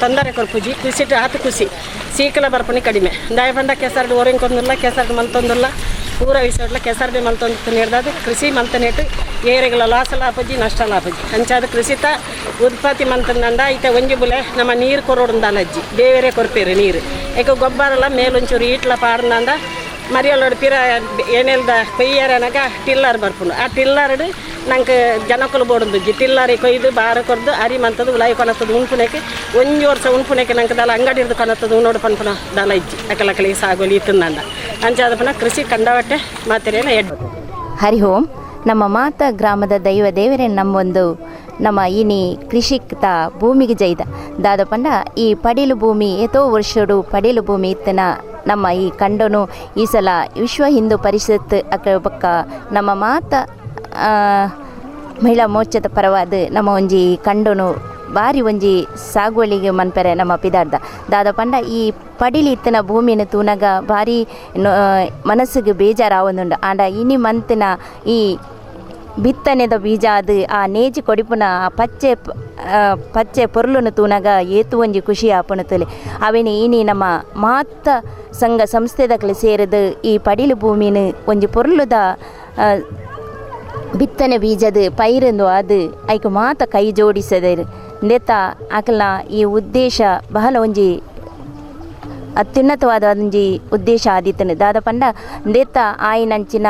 ತೊಂದರೆ ಕೊರ್ಪುಜಿ ಕೃಷಿಟು ಆತು ಖುಷಿ ಸೀಕಲ ಬರ್ಪಣಿ ಕಡಿಮೆ ದಾಯ ಬಂದ ಕೆಸರು ಓರಿಂಕೊಂದಿಲ್ಲ ಕೆಸರು ಮಲ್ತೊಂದಿಲ್ಲ ಪೂರ ವಿಷಯಡ್ಲ ಕೆಸರ್ಬೆ ಮಲ್ತೊಂದು ನೀಡ್ದಾದ ಕೃಷಿ ಮಲ್ತನೇಟು ಏರೆಗಳ ಲಾಸ ಲಾಪಜಿ ನಷ್ಟ ಲಾಪಜಿ ಅಂಚಾದ ಕೃಷಿತ ಉತ್ಪತ್ತಿ ಮಂತಂದಂಡ ಇತ್ತೆ ಒಂಜಿ ಬುಲೆ ನಮ್ಮ ನೀರು ಕೊರೋಡುಂದಾಲ ಅಜ್ಜಿ ದೇವರೇ ಕೊರ್ಪೇರು ನೀರು ಏಕ ಗೊಬ್ಬರಲ್ಲ ಮೇಲೊಂಚೂರು ಈಟ್ಲ ಪಾಡ್ದಂಡ ಮರಿಯಲ್ಲೋಡು ಪಿರ ಏನೆಲ್ದ ಕೊಯ್ಯರನಗ ಟಿಲ್ಲರ್ ಬರ್ಪುಂಡು ಆ ಟಿಲ್ಲರ್ಡು ನಂಗೆ ಜನಕುಲು ಬೋಡುಂದುಜ್ಜಿ ಟಿಲ್ಲರಿ ಕೊಯ್ದು ಬಾರ ಕೊರ್ದು ಅರಿ ಮಂತದ್ದು ಉಲಾಯಿ ಕೊನತ್ತದು ಉಣ್ಪುನೆಕ್ ಒಂಜಿ ವರ್ಷ ಉಣ್ಪುನೆಕ್ ನಂಗೆ ದಾಲ ಅಂಗಡಿ ಹಿಡ್ದು ಕೊನತ್ತದು ಉಣ್ಣೋಡು ಪನ್ಪುನ ದಾಲ ಇಜ್ಜಿ ಅಕಲಕಲಿ ಸಾಗೋಲಿ ಇತ್ತಂದಂಡ ಅಂಚಾದ ಪುನ ಕೃಷಿ ಕಂಡವಟ್ಟೆ ಮಾತೆರೇನ ಎಡ್. ಹರಿ ಓಂ. ನಮ್ಮ ಮಾತಾ ಗ್ರಾಮದ ದೈವ ದೇವರೇ ನಮ್ಮೊಂದು ನಮ್ಮ ಇನಿ ಕೃಷಿಕ್ತ ಭೂಮಿಗೆ ಜೈದ ದಾದ ಪಂಡ ಈ ಪಡಿಲು ಭೂಮಿ ಏತೋ ವರ್ಷಡು ಪಡಿಲು ಭೂಮಿ ಇತ್ತನ ನಮ್ಮ ಈ ಕಂಡನು ಈ ಸಲ ವಿಶ್ವ ಹಿಂದೂ ಪರಿಷತ್ ಅಕ್ಕ ಬೊಕ್ಕ ನಮ್ಮ ಮಾತ ಮಹಿಳಾ ಮೋರ್ಚಾದ ಪರವಾದ ನಮ್ಮ ಒಂಜಿ ಕಂಡನು ಬಾರಿ ಒಂಜಿ ಸಾಗುವಳಿಗೆ ಮನ್ಪೆರೆ ನಮ್ಮ ಪಿದಾರ್ದ ದಾದ ಪಂಡ ಈ ಪಡಿಲಿ ಇತ್ತನ ಭೂಮಿನ ತೂನಗ ಭಾರಿ ಮನಸ್ಸಿಗೆ ಬೇಜಾರಾವೊಂದುಂಡು. ಆಂಡ ಇನಿ ಮಂತಿನ ಈ ಬಿತ್ತನೆದ ಬೀಜ ಅದು ಆ ನೇಜಿ ಕೊಡಿಪುನ ಆ ಪಚ್ಚೆ ಪಚ್ಚೆ ಪೊರ್ಲುನು ತೂನಗ ಏತು ಒಂಜಿ ಖುಷಿ ಆಪುನ ತುಲೆ ಅವೆನಿ ಇನಿ ನಮ್ಮ ಮಾತ ಸಂಘ ಸಂಸ್ಥೆದಕ್ಲೆ ಸೇರಿದು ಈ ಪಡಿಲು ಭೂಮಿನ ಒಂಜಿ ಪೊರ್ಲುದ ಬಿತ್ತನೆ ಬೀಜದ ಪೈರಂದು ಅದು ಐಕ್ ಮಾತ ಕೈ ಜೋಡಿಸದರು ನೆತ್ತ ಅಕಲ್ನ ಈ ಉದ್ದೇಶ ಬಹಳ ಒಂಜಿ ಅತ್ಯುನ್ನತವಾದ ಒಂಜಿ ಉದ್ದೇಶ ಆದಿತ್ತನು. ದಾದ ಪಂಡ ನೆತ್ತ ಆಯಿನಂಚಿನ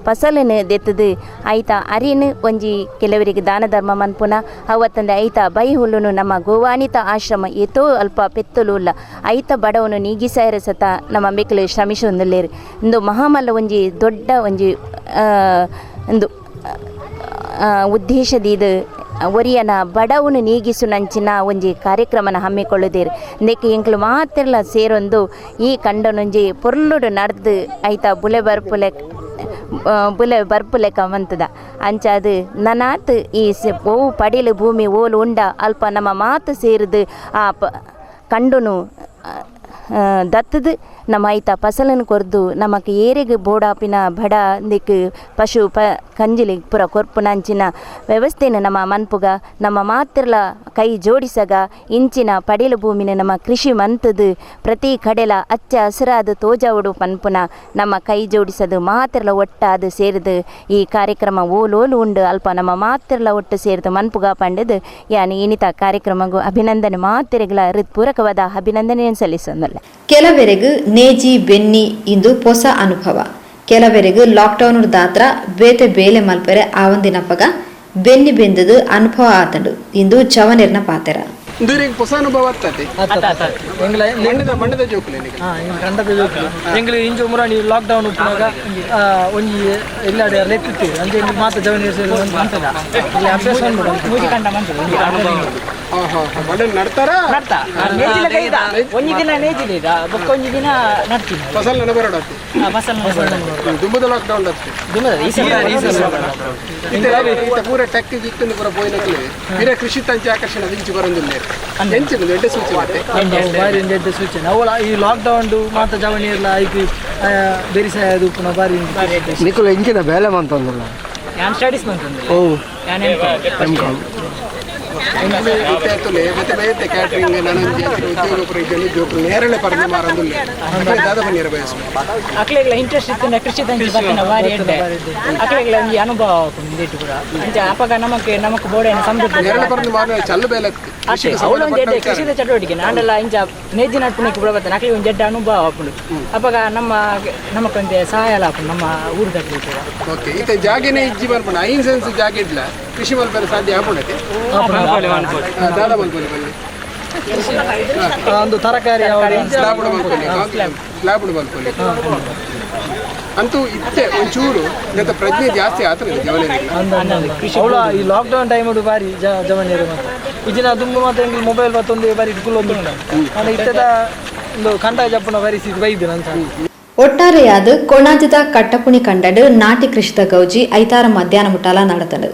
ಫಸಲನ್ನು ದೆತ್ತದು ಐತ ಅರಿನು ಒಂಜಿ ಕೆಲವರಿಗೆ ದಾನ ಧರ್ಮ ಮನ್ಪುನ ಅವತ್ತಂದೆ ಐತ ಬೈ ಹುಲ್ಲುನು ನಮ್ಮ ಗೋವಾನಿತ ಆಶ್ರಮ ಏತೋ ಅಲ್ಪ ಪೆತ್ತಲು ಉಲ್ಲ ಐತ ಬಡವನು ನೀಗಿಸಾಯರ ಸತ ನಮ್ಮ ಮೆಕ್ಕಲು ಶ್ರಮಿಸೊಂದುಲ್ಲೇರು ಇಂದು ಮಹಾಮಲ್ಲ ಒಂಜಿ ದೊಡ್ಡ ಒಂಜಿ ಒಂದು ಉದ್ದೇಶದೀದು ಒರಿಯನ ಬಡವನು ನೀಗಿಸು ನಂಚಿನ ಒಂಜಿ ಕಾರ್ಯಕ್ರಮನ ಹಮ್ಮಿಕೊಳ್ಳುದೇರು. ನೆಕ್ ಎಂಕ್ಲು ಮಾತೆರ್ಲ ಸೇರೊಂದು ಈ ಕಂಡನೊಂಜಿ ಪೊರ್ಲುಡು ನಡೆದು ಐತ ಬುಲೆ ಬರ್ಪುಲೆ ಬುಲೆ ಬರ್ಪುಲೆಕ ಮಂತದ ಅಂಚಾದು ನನಾತ್ ಈ ಓವು ಪಡಿಲು ಭೂಮಿ ಓಲು ಉಂಡ ಅಲ್ಪ ನಮ್ಮ ಮಾತು ಸೇರಿದು ಆ ಕಂಡುನು ದತ್ತದು ನಮ್ಮ ಐತ ಫಸಲನ್ನು ಕೊರ್ದು ನಮಕ್ ಏರೆಗ್ ಬೋಡಾಪಿನ ಬಡ ದಿಕ್ಕು ಪಶು ಪ ಕಂಜಿಲಿ ಪುರ ಕೊರ್ಪುನಂಚಿನ ವ್ಯವಸ್ಥೆನ ನಮ್ಮ ಮನ್ಪುಗ ನಮ್ಮ ಮಾತ್ರಲ ಕೈ ಜೋಡಿಸಗ ಇಂಚಿನ ಪಡಿಲು ಭೂಮಿನ ನಮ್ಮ ಕೃಷಿ ಮಂತದು ಪ್ರತಿ ಕಡೆಲ ಅಚ್ಚ ಹಸಿರಾದ ತೋಜಾವುಡು ಪನ್ಪುನ ನಮ್ಮ ಕೈ ಜೋಡಿಸದು ಮಾತ್ರಲ ಒಟ್ಟಾದು ಸೇರಿದು ಈ ಕಾರ್ಯಕ್ರಮ ಓಲೋಲು ಉಂಡು ಅಲ್ಪ ನಮ್ಮ ಮಾತ್ರಲ ಒಟ್ಟು ಸೇರಿದು ಮನ್ಪುಗ ಪಂಡದು ಯಾನಿ ಇನಿತ ಕಾರ್ಯಕ್ರಮಗೂ ಅಭಿನಂದನೆ ಮಾತೆರೆಗಳ ಹೃತ್ಪೂರ್ವಕವಾದ ಅಭಿನಂದನೆಯನ್ನು ಸಲ್ಲಿಸೊಂದಲ್ಲ. ಕೆಲವರೆಗೂ ನೇಜಿ ಬೆನ್ನಿ ಇಂದು ಹೊಸ ಅನುಭವ, ಕೆಲವರೆಗೂ ಲಾಕ್ಡೌನ್ ದಾತ್ರ ಬೇತೆ ಬೇಲೆ ಮಲ್ಪೆರೆ ಆವಂದಿನಪಗ ಬೆನ್ನಿ ಬೆಂದದು ಅನುಭವ ಆತಂಡು ಇಂದು ಜವನೆರ್ನ ಪಾತೆರ. ಹೊಸ ಅನುಭವ ಎಂಗ್ಲು ಇಂಚು ಮುರಾಣಿ ಲಾಕ್ಡೌನ್ ಉಪ್ಪುನಾಗ ಒಂಜಿ ಎಲ್ಲಾಡೆ ಲೆತ್ತಿತ್ತು ಅಂಚೆ ಮಾತ ಜವನಿಯರ್ ಅಭ್ಯಾಸ ಒಂಜಿ ದಿನ ನೇಜಿಲಿದ ಬೊಕ್ಕ ಒಂಜಿ ದಿನ ನಡ್ತೀನಿ ಫಸಲ್ ಬರೋಡ ಫಸಲ್ ದುಂಬದ ಲಾಕ್ಡೌನ್ ಪೂರ ಟೆಕ್ ಗಿಕ್ಕು ಪೂರ ಪೋಯಿನಕ್ಲೆ ಪಿರ ಕೃಷಿ ತಂಚೆ ಆಕರ್ಷಣೆ ದಿಂಚು ಬರೊಂದಿಲ್ಲ ಎಂಚಿನ ಎಡ್ಡೆ ಸೂಚನೆ ಬಾರಿ ಒಂಜಿ ಎಡ್ಡೆ ಸೂಚನೆ. ಅವಳ ಈ ಲಾಕ್ಡೌನ್ ಮಾತ ಜವನಿಯರ್ಲ ಐಕ್ ಬೆರಿಸಾಯ ಉಪ್ಪುನ ಬಾರಿ ನಿಕುಲು ಎಂಚಿನ ಬೇಲೆ ಮಂತೊಂದುಲ್ಲ ಯಾನ್ ಸ್ಟಡೀಸ್ ಮಂತೊಂದುಲ್ಲ. ಓ ಯಾನ್ ಎಂ ಕಾಮ್ ಬೇತೆ ಬೇತೆ ಕ್ಯಾಟರಿಂಗ್ ನನೊಂಜಿ ಉದ್ಯೋಗ ಪೂರ ಇಜ್ಜಂದೆ ಜೋಕುಲು ನೇರಳೆ ಪರ್ಂದ್ ಮಾರೊಂದುಲ್ಲೆ ದಾದ ಪನ್ಯೆರೆ ಬಯಸು ಅಕ್ಲೆಗ್ಲ ಇಂಟ್ರೆಸ್ಟ್ ಇತ್ತಿನ ಕೃಷಿ ತಂಚಿ ಬತ್ತಿನ ಬಾರಿ ಎಡ್ಡೆ ಅಕ್ಲೆಗ್ಲ ಒಂಜಿ ಅನುಭವ ಆಪುಂಡು ಇಂದೆಟ್ ಪೂರ ಅಂಚ ಅಪಗ ನಮಕ್ ನಮಕ್ ಬೋಡಾಯಿನ ಸಮೃದ್ಧಿ ನೇರಳೆ ಪರ್ಂದ್ ಮಾರುನ ಚಲ್ಲು ಬೇಲೆ ಅಷ್ಟೇ ಅವ್ಲು ಒಂಜಿ ಎಡ್ಡೆ ಕೃಷಿದ ಚಟುವಟಿಕೆ ಆಂಡಲ ಇಂಚ ನೇಜಿ ನಡ್ಪುನೆಕ್ ಪೂರ ಬತ್ತನ ಅಕ್ಲೆಗ್ ಒಂಜಿ ಎಡ್ಡೆ ಅನುಭವ ಆಪುಂಡು ಅಪಗ ನಮ್ಮ ನಮಕ್ ಒಂಜಿ ಸಹಾಯ ಆಪುಂಡು ನಮ್ಮ ಊರುದಕ್ಲೆಗ್ ಪೂರ. ಓಕೆ ಇತ್ತೆ ಜಾಗೆನೇ ಇಜ್ಜಿ ಬರ್ಪುಂಡು 5 ಸೆನ್ಸ್ ಜಾಗೆ ಇಡ್ಲ ಕೃಷಿ ಮಲ್ಪೆರೆ ಸಾಧ್ಯ ಆಪುಂಡತೆ ದಾದ ಮಲ್ಪೊಲಿ ಬಲ್ಲಿ ಒಂದು ತರಕಾರಿ ಸ್ಲಾಬ್ ಮಲ್ಪೊಲಿ ಸ್ಲಾಬ್ ಮಲ್ಪೊಲಿ ಅಂತೂ ಇತ್ತೆ ಒಂಚೂರು ನೆತ್ತ ಪ್ರಜ್ಞೆ ಜಾಸ್ತಿ ಆತನ ಜವನಿಯರಿಗೆ. ಅವಳ ಈ ಲಾಕ್ಡೌನ್ ಟೈಮ್ ಬಾರಿ ಜವನಿಯರು ಮಾತ್ರ ಇಜಿನ ದುಂಬು ಮಾತ್ರ ಎಂಗ್ಲು ಮೊಬೈಲ್ ಬತ್ತೊಂದು ಬಾರಿ ಇಟ್ಕೊಳ್ಳೊಂದು ಉಂಟು ಇತ್ತೆದ ಒಂದು ಕಂಡ ಜಪ್ಪುನ ಪರಿಸ್ಥಿತಿ ಬೈದು ನನ್ನ. ಒಟ್ಟಾರೆಯಾದ ಕೊಣಾಜದ ಕಟ್ಟಪುಣಿ ಕಂಡಡು ನಾಟಿ ಕೃಷಿತ ಗೌಜಿ ಐತಾರ ಮಧ್ಯಾಹ್ನ ಮುಟ್ಟಾಲ നടത്തಡು.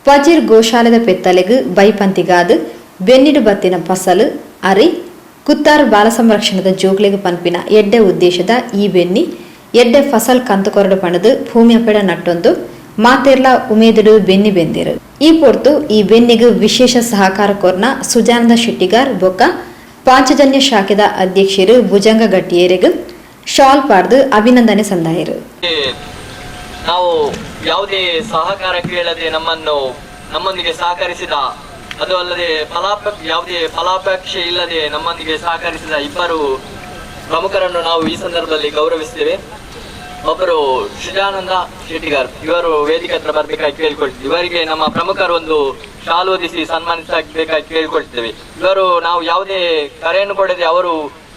ಪಜಿರ್ ಗೋಶಾಲೆದ ಪೆತ್ತಲೆಗು ಬೈಪಂತಿಗಾದು ಬೆನ್ನಿಡು ಬತ್ತಿನ ಫಸಲು ಅರಿ ಕುತ್ತಾರು ಬಾಲ ಸಂರಕ್ಷಣದ ಜೋಕ್ಲೆಗು ಪನ್ಪಿನ ಎಡ್ಡೆ ಉದ್ದೇಶದ ಈ ಬೆನ್ನಿ ಎಡ್ಡೆ ಫಸಲ್ ಕಂತುಕೊರಡು ಪಣದು ಭೂಮಿಯಪೆಡ ನಟ್ಟೊಂದು ಮಾತೆರ್ಲ ಉಮೇದುಡು ಬೆನ್ನಿ ಬೆಂದಿರು. ಈ ಪೊರ್ತು ಈ ಬೆನ್ನಿಗು ವಿಶೇಷ ಸಹಕಾರ ಕೋರ್ನ ಸುಜಾನಂದ ಶೆಟ್ಟಿಗಾರ್ ಬೊಕ್ಕ ಪಾಂಚಜನ್ಯ ಶಾಖೆದ ಅಧ್ಯಕ್ಷರು ಭುಜಂಗ ಗಟ್ಟಿಯೇರೆಗು ಶಾಲ್ ಪಾಡ್ದು ಅಭಿನಂದನೆ ಸಂದಾಯರು. ನಾವು ಯಾವುದೇ ಸಹಕಾರ ಕೇಳದೆ ನಮ್ಮೊಂದಿಗೆ ಸಹಕರಿಸಿದ, ಅದು ಅಲ್ಲದೆ ಯಾವುದೇ ಫಲಾಪೇಕ್ಷೆ ಇಲ್ಲದೆ ನಮ್ಮೊಂದಿಗೆ ಸಹಕರಿಸಿದ ಇಬ್ಬರು ಪ್ರಮುಖರನ್ನು ನಾವು ಈ ಸಂದರ್ಭದಲ್ಲಿ ಗೌರವಿಸ್ತೇವೆ. ಒಬ್ಬರು ಸುಜಾನಂದ ಶೆಟ್ಟಿಗಾರ್, ಇವರು ವೇದಿಕೆ ಹತ್ರ ಬರಬೇಕಾಗಿ ಕೇಳಿಕೊಳ್ತೀವಿ. ಇವರಿಗೆ ನಮ್ಮ ಪ್ರಮುಖರು ಒಂದು ಶಾಲು ಹೊದಿಸಿ ಸನ್ಮಾನಿಸಬೇಕಾಗಿ ಕೇಳಿಕೊಳ್ತೇವೆ. ಇವರು ನಾವು ಯಾವುದೇ ಕರೆಯನ್ನು ಕೊಡದೆ ಅವರು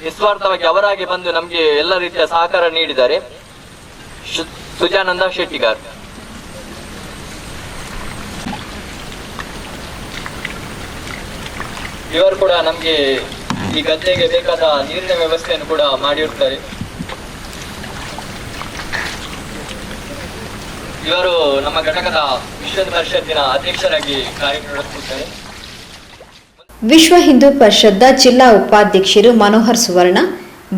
ನಿಸ್ವಾರ್ಥವಾಗಿ ಅವರಾಗಿ ಬಂದು ನಮಗೆ ಎಲ್ಲ ರೀತಿಯ ಸಹಕಾರ ನೀಡಿದ್ದಾರೆ. ಸುಜಾನಂದ ಶೆಟ್ಟಿಗಾರ್. ಇವರು ಕೂಡ ನಮಗೆ ಈ ಗದ್ದೆಗೆ ಬೇಕಾದ ನೀರಿನ ವ್ಯವಸ್ಥೆಯನ್ನು ಕೂಡ ಮಾಡಿರುತ್ತಾರೆ. ಇವರು ನಮ್ಮ ಘಟಕದ ವಿಶ್ವ ಪರಿಷತ್ತಿನ ಅಧ್ಯಕ್ಷರಾಗಿ ಕಾರ್ಯನಿರ್ವಹಿಸುತ್ತಾರೆ. ವಿಶ್ವ ಹಿಂದೂ ಪರಿಷತ್ದ ಜಿಲ್ಲಾ ಉಪಾಧ್ಯಕ್ಷರು ಮನೋಹರ್ ಸುವರ್ಣ,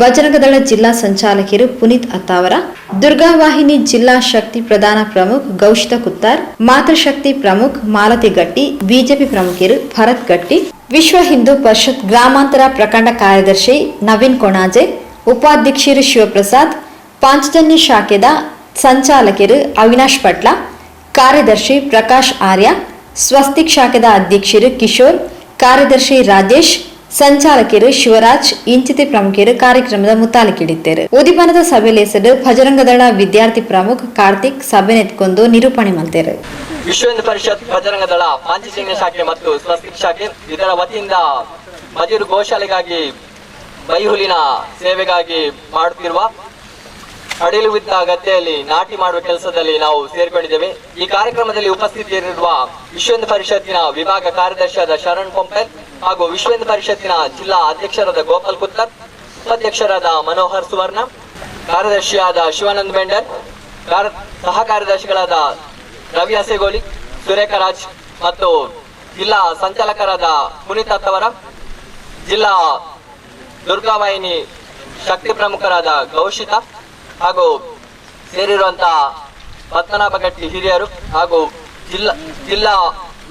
ಬಜರಂಗದಳ ಜಿಲ್ಲಾ ಸಂಚಾಲಕರು ಪುನೀತ್ ಅತ್ತಾವರ, ದುರ್ಗಾವಾಹಿನಿ ಜಿಲ್ಲಾ ಶಕ್ತಿ ಪ್ರಧಾನ ಪ್ರಮುಖ್ ಗೌಶಿತ ಕುತ್ತಾರ್, ಮಾತೃಶಕ್ತಿ ಪ್ರಮುಖ್ ಮಾಲತಿ ಗಟ್ಟಿ, ಬಿಜೆಪಿ ಪ್ರಮುಖರು ಭರತ್ ಗಟ್ಟಿ, ವಿಶ್ವ ಹಿಂದೂ ಪರಿಷತ್ ಗ್ರಾಮಾಂತರ ಪ್ರಖಂಡ ಕಾರ್ಯದರ್ಶಿ ನವೀನ್ ಕೊಣಾಜೆ, ಉಪಾಧ್ಯಕ್ಷರು ಶಿವಪ್ರಸಾದ್, ಪಾಂಚಜನ್ಯ ಶಾಖೆದ ಸಂಚಾಲಕರು ಅವಿನಾಶ್ ಪಟ್ಲ, ಕಾರ್ಯದರ್ಶಿ ಪ್ರಕಾಶ್ ಆರ್ಯ, ಸ್ವಸ್ತಿಕ್ ಶಾಖೆದ ಅಧ್ಯಕ್ಷರು ಕಿಶೋರ್, ಕಾರ್ಯದರ್ಶಿ ರಾಜೇಶ್, ಸಂಚಾಲಕರು ಶಿವರಾಜ್ ಇಂಚಿತಿ ಪ್ರಮುಖರು ಕಾರ್ಯಕ್ರಮದ ಮುತಾಲಿಕಿಡಿದ್ದಾರೆ. ಉದಿಪನದ ಸಭೆಲೇಸಲು ಭಜರಂಗದಳ ವಿದ್ಯಾರ್ಥಿ ಪ್ರಮುಖ ಕಾರ್ತಿಕ್ ಸಭೆ ನೆತ್ಕೊಂಡು ನಿರೂಪಣೆ ಮಾಡ್ತಾರೆ. ವಿಶ್ವ ಹಿಂದೂ ಪರಿಷತ್ ಬಜರಂಗದಳ ಪಾಂಚಜನ್ಯ ಶಾಖೆ ಮತ್ತು ಸ್ವಸ್ತಿಕ್ ಶಾಖೆ ಇದರ ವತಿಯಿಂದ ಮಜೀರು ಗೋಶಾಲೆಗಾಗಿ ಬೈಹುಲಿನ ಸೇವೆಗಾಗಿ ಮಾಡುತ್ತಿರುವ ಅಡಿಲುವಿದ್ದ ಗದ್ದೆಯಲ್ಲಿ ನಾಟಿ ಮಾಡುವ ಕೆಲಸದಲ್ಲಿ ನಾವು ಸೇರಿಕೊಂಡಿದ್ದೇವೆ. ಈ ಕಾರ್ಯಕ್ರಮದಲ್ಲಿ ಉಪಸ್ಥಿತರಿರುವ ವಿಶ್ವ ಹಿಂದೂ ಪರಿಷತ್ತಿನ ವಿಭಾಗ ಕಾರ್ಯದರ್ಶಿಯಾದ ಶರಣ್ ಪೊಂಪೆಲ್ ಹಾಗೂ ವಿಶ್ವ ಹಿಂದೂ ಪರಿಷತ್ತಿನ ಜಿಲ್ಲಾ ಅಧ್ಯಕ್ಷರಾದ ಗೋಪಾಲ್ ಕುತ್ತರ್, ಉಪಾಧ್ಯಕ್ಷರಾದ ಮನೋಹರ್ ಸುವರ್ಣ, ಕಾರ್ಯದರ್ಶಿಯಾದ ಶಿವಾನಂದ್ ಬೆಂಡರ್, ಸಹ ಕಾರ್ಯದರ್ಶಿಗಳಾದ ರವಿ ಹಸೆಗೋಲಿ, ಸುರೇಖ ರಾಜ್ ಮತ್ತು ಜಿಲ್ಲಾ ಸಂಚಾಲಕರಾದ ಪುನೀತ್ ಅತ್ತವರ, ಜಿಲ್ಲಾ ದುರ್ಗಾವಾಹಿನಿ ಶಕ್ತಿ ಪ್ರಮುಖರಾದ ಗೌಶಿತಾ ಹಾಗೂ ಸೇರಿರುವಂತಹ ಪದ್ಮನಾಭ ಗಟ್ಟಿ ಹಿರಿಯರು ಹಾಗೂ ಜಿಲ್ಲಾ ಜಿಲ್ಲಾ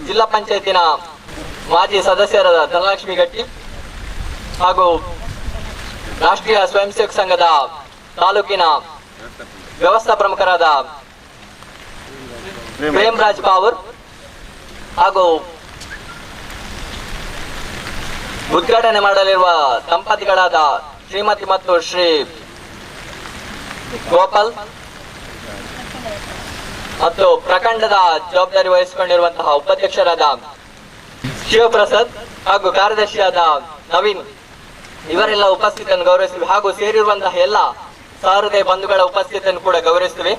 ಜಿಲ್ಲಾ ಪಂಚಾಯತಿನ ಮಾಜಿ ಸದಸ್ಯರಾದ ಧನಲಕ್ಷ್ಮಿ ಗಟ್ಟಿ ಹಾಗೂ ರಾಷ್ಟ್ರೀಯ ಸ್ವಯಂ ಸೇವಕ ಸಂಘದ ತಾಲೂಕಿನ ವ್ಯವಸ್ಥಾ ಪ್ರಮುಖರಾದ ಪ್ರೇಮರಾಜ್ ಬಾವೂರ್ ಹಾಗೂ ಉದ್ಘಾಟನೆ ಮಾಡಲಿರುವ ದಂಪತಿಗಳಾದ ಶ್ರೀಮತಿ ಮತ್ತು ಶ್ರೀ ಗೋಪಾಲ್ ಮತ್ತು ಪ್ರಖಂಡದ ಜವಾಬ್ದಾರಿ ವಹಿಸಿಕೊಂಡಿರುವಂತಹ ಉಪಾಧ್ಯಕ್ಷರಾದ ಶಿವಪ್ರಸಾದ್ ಹಾಗೂ ಕಾರ್ಯದರ್ಶಿಯಾದ ನವೀನ್ ಇವರೆಲ್ಲ ಉಪಸ್ಥಿತಿಯನ್ನು ಗೌರವಿಸುತ್ತೇವೆ ಹಾಗೂ ಸೇರಿರುವಂತಹ ಎಲ್ಲ ಸಹೃದಯ ಬಂಧುಗಳ ಉಪಸ್ಥಿತಿಯನ್ನು ಕೂಡ ಗೌರವಿಸುತ್ತೇವೆ.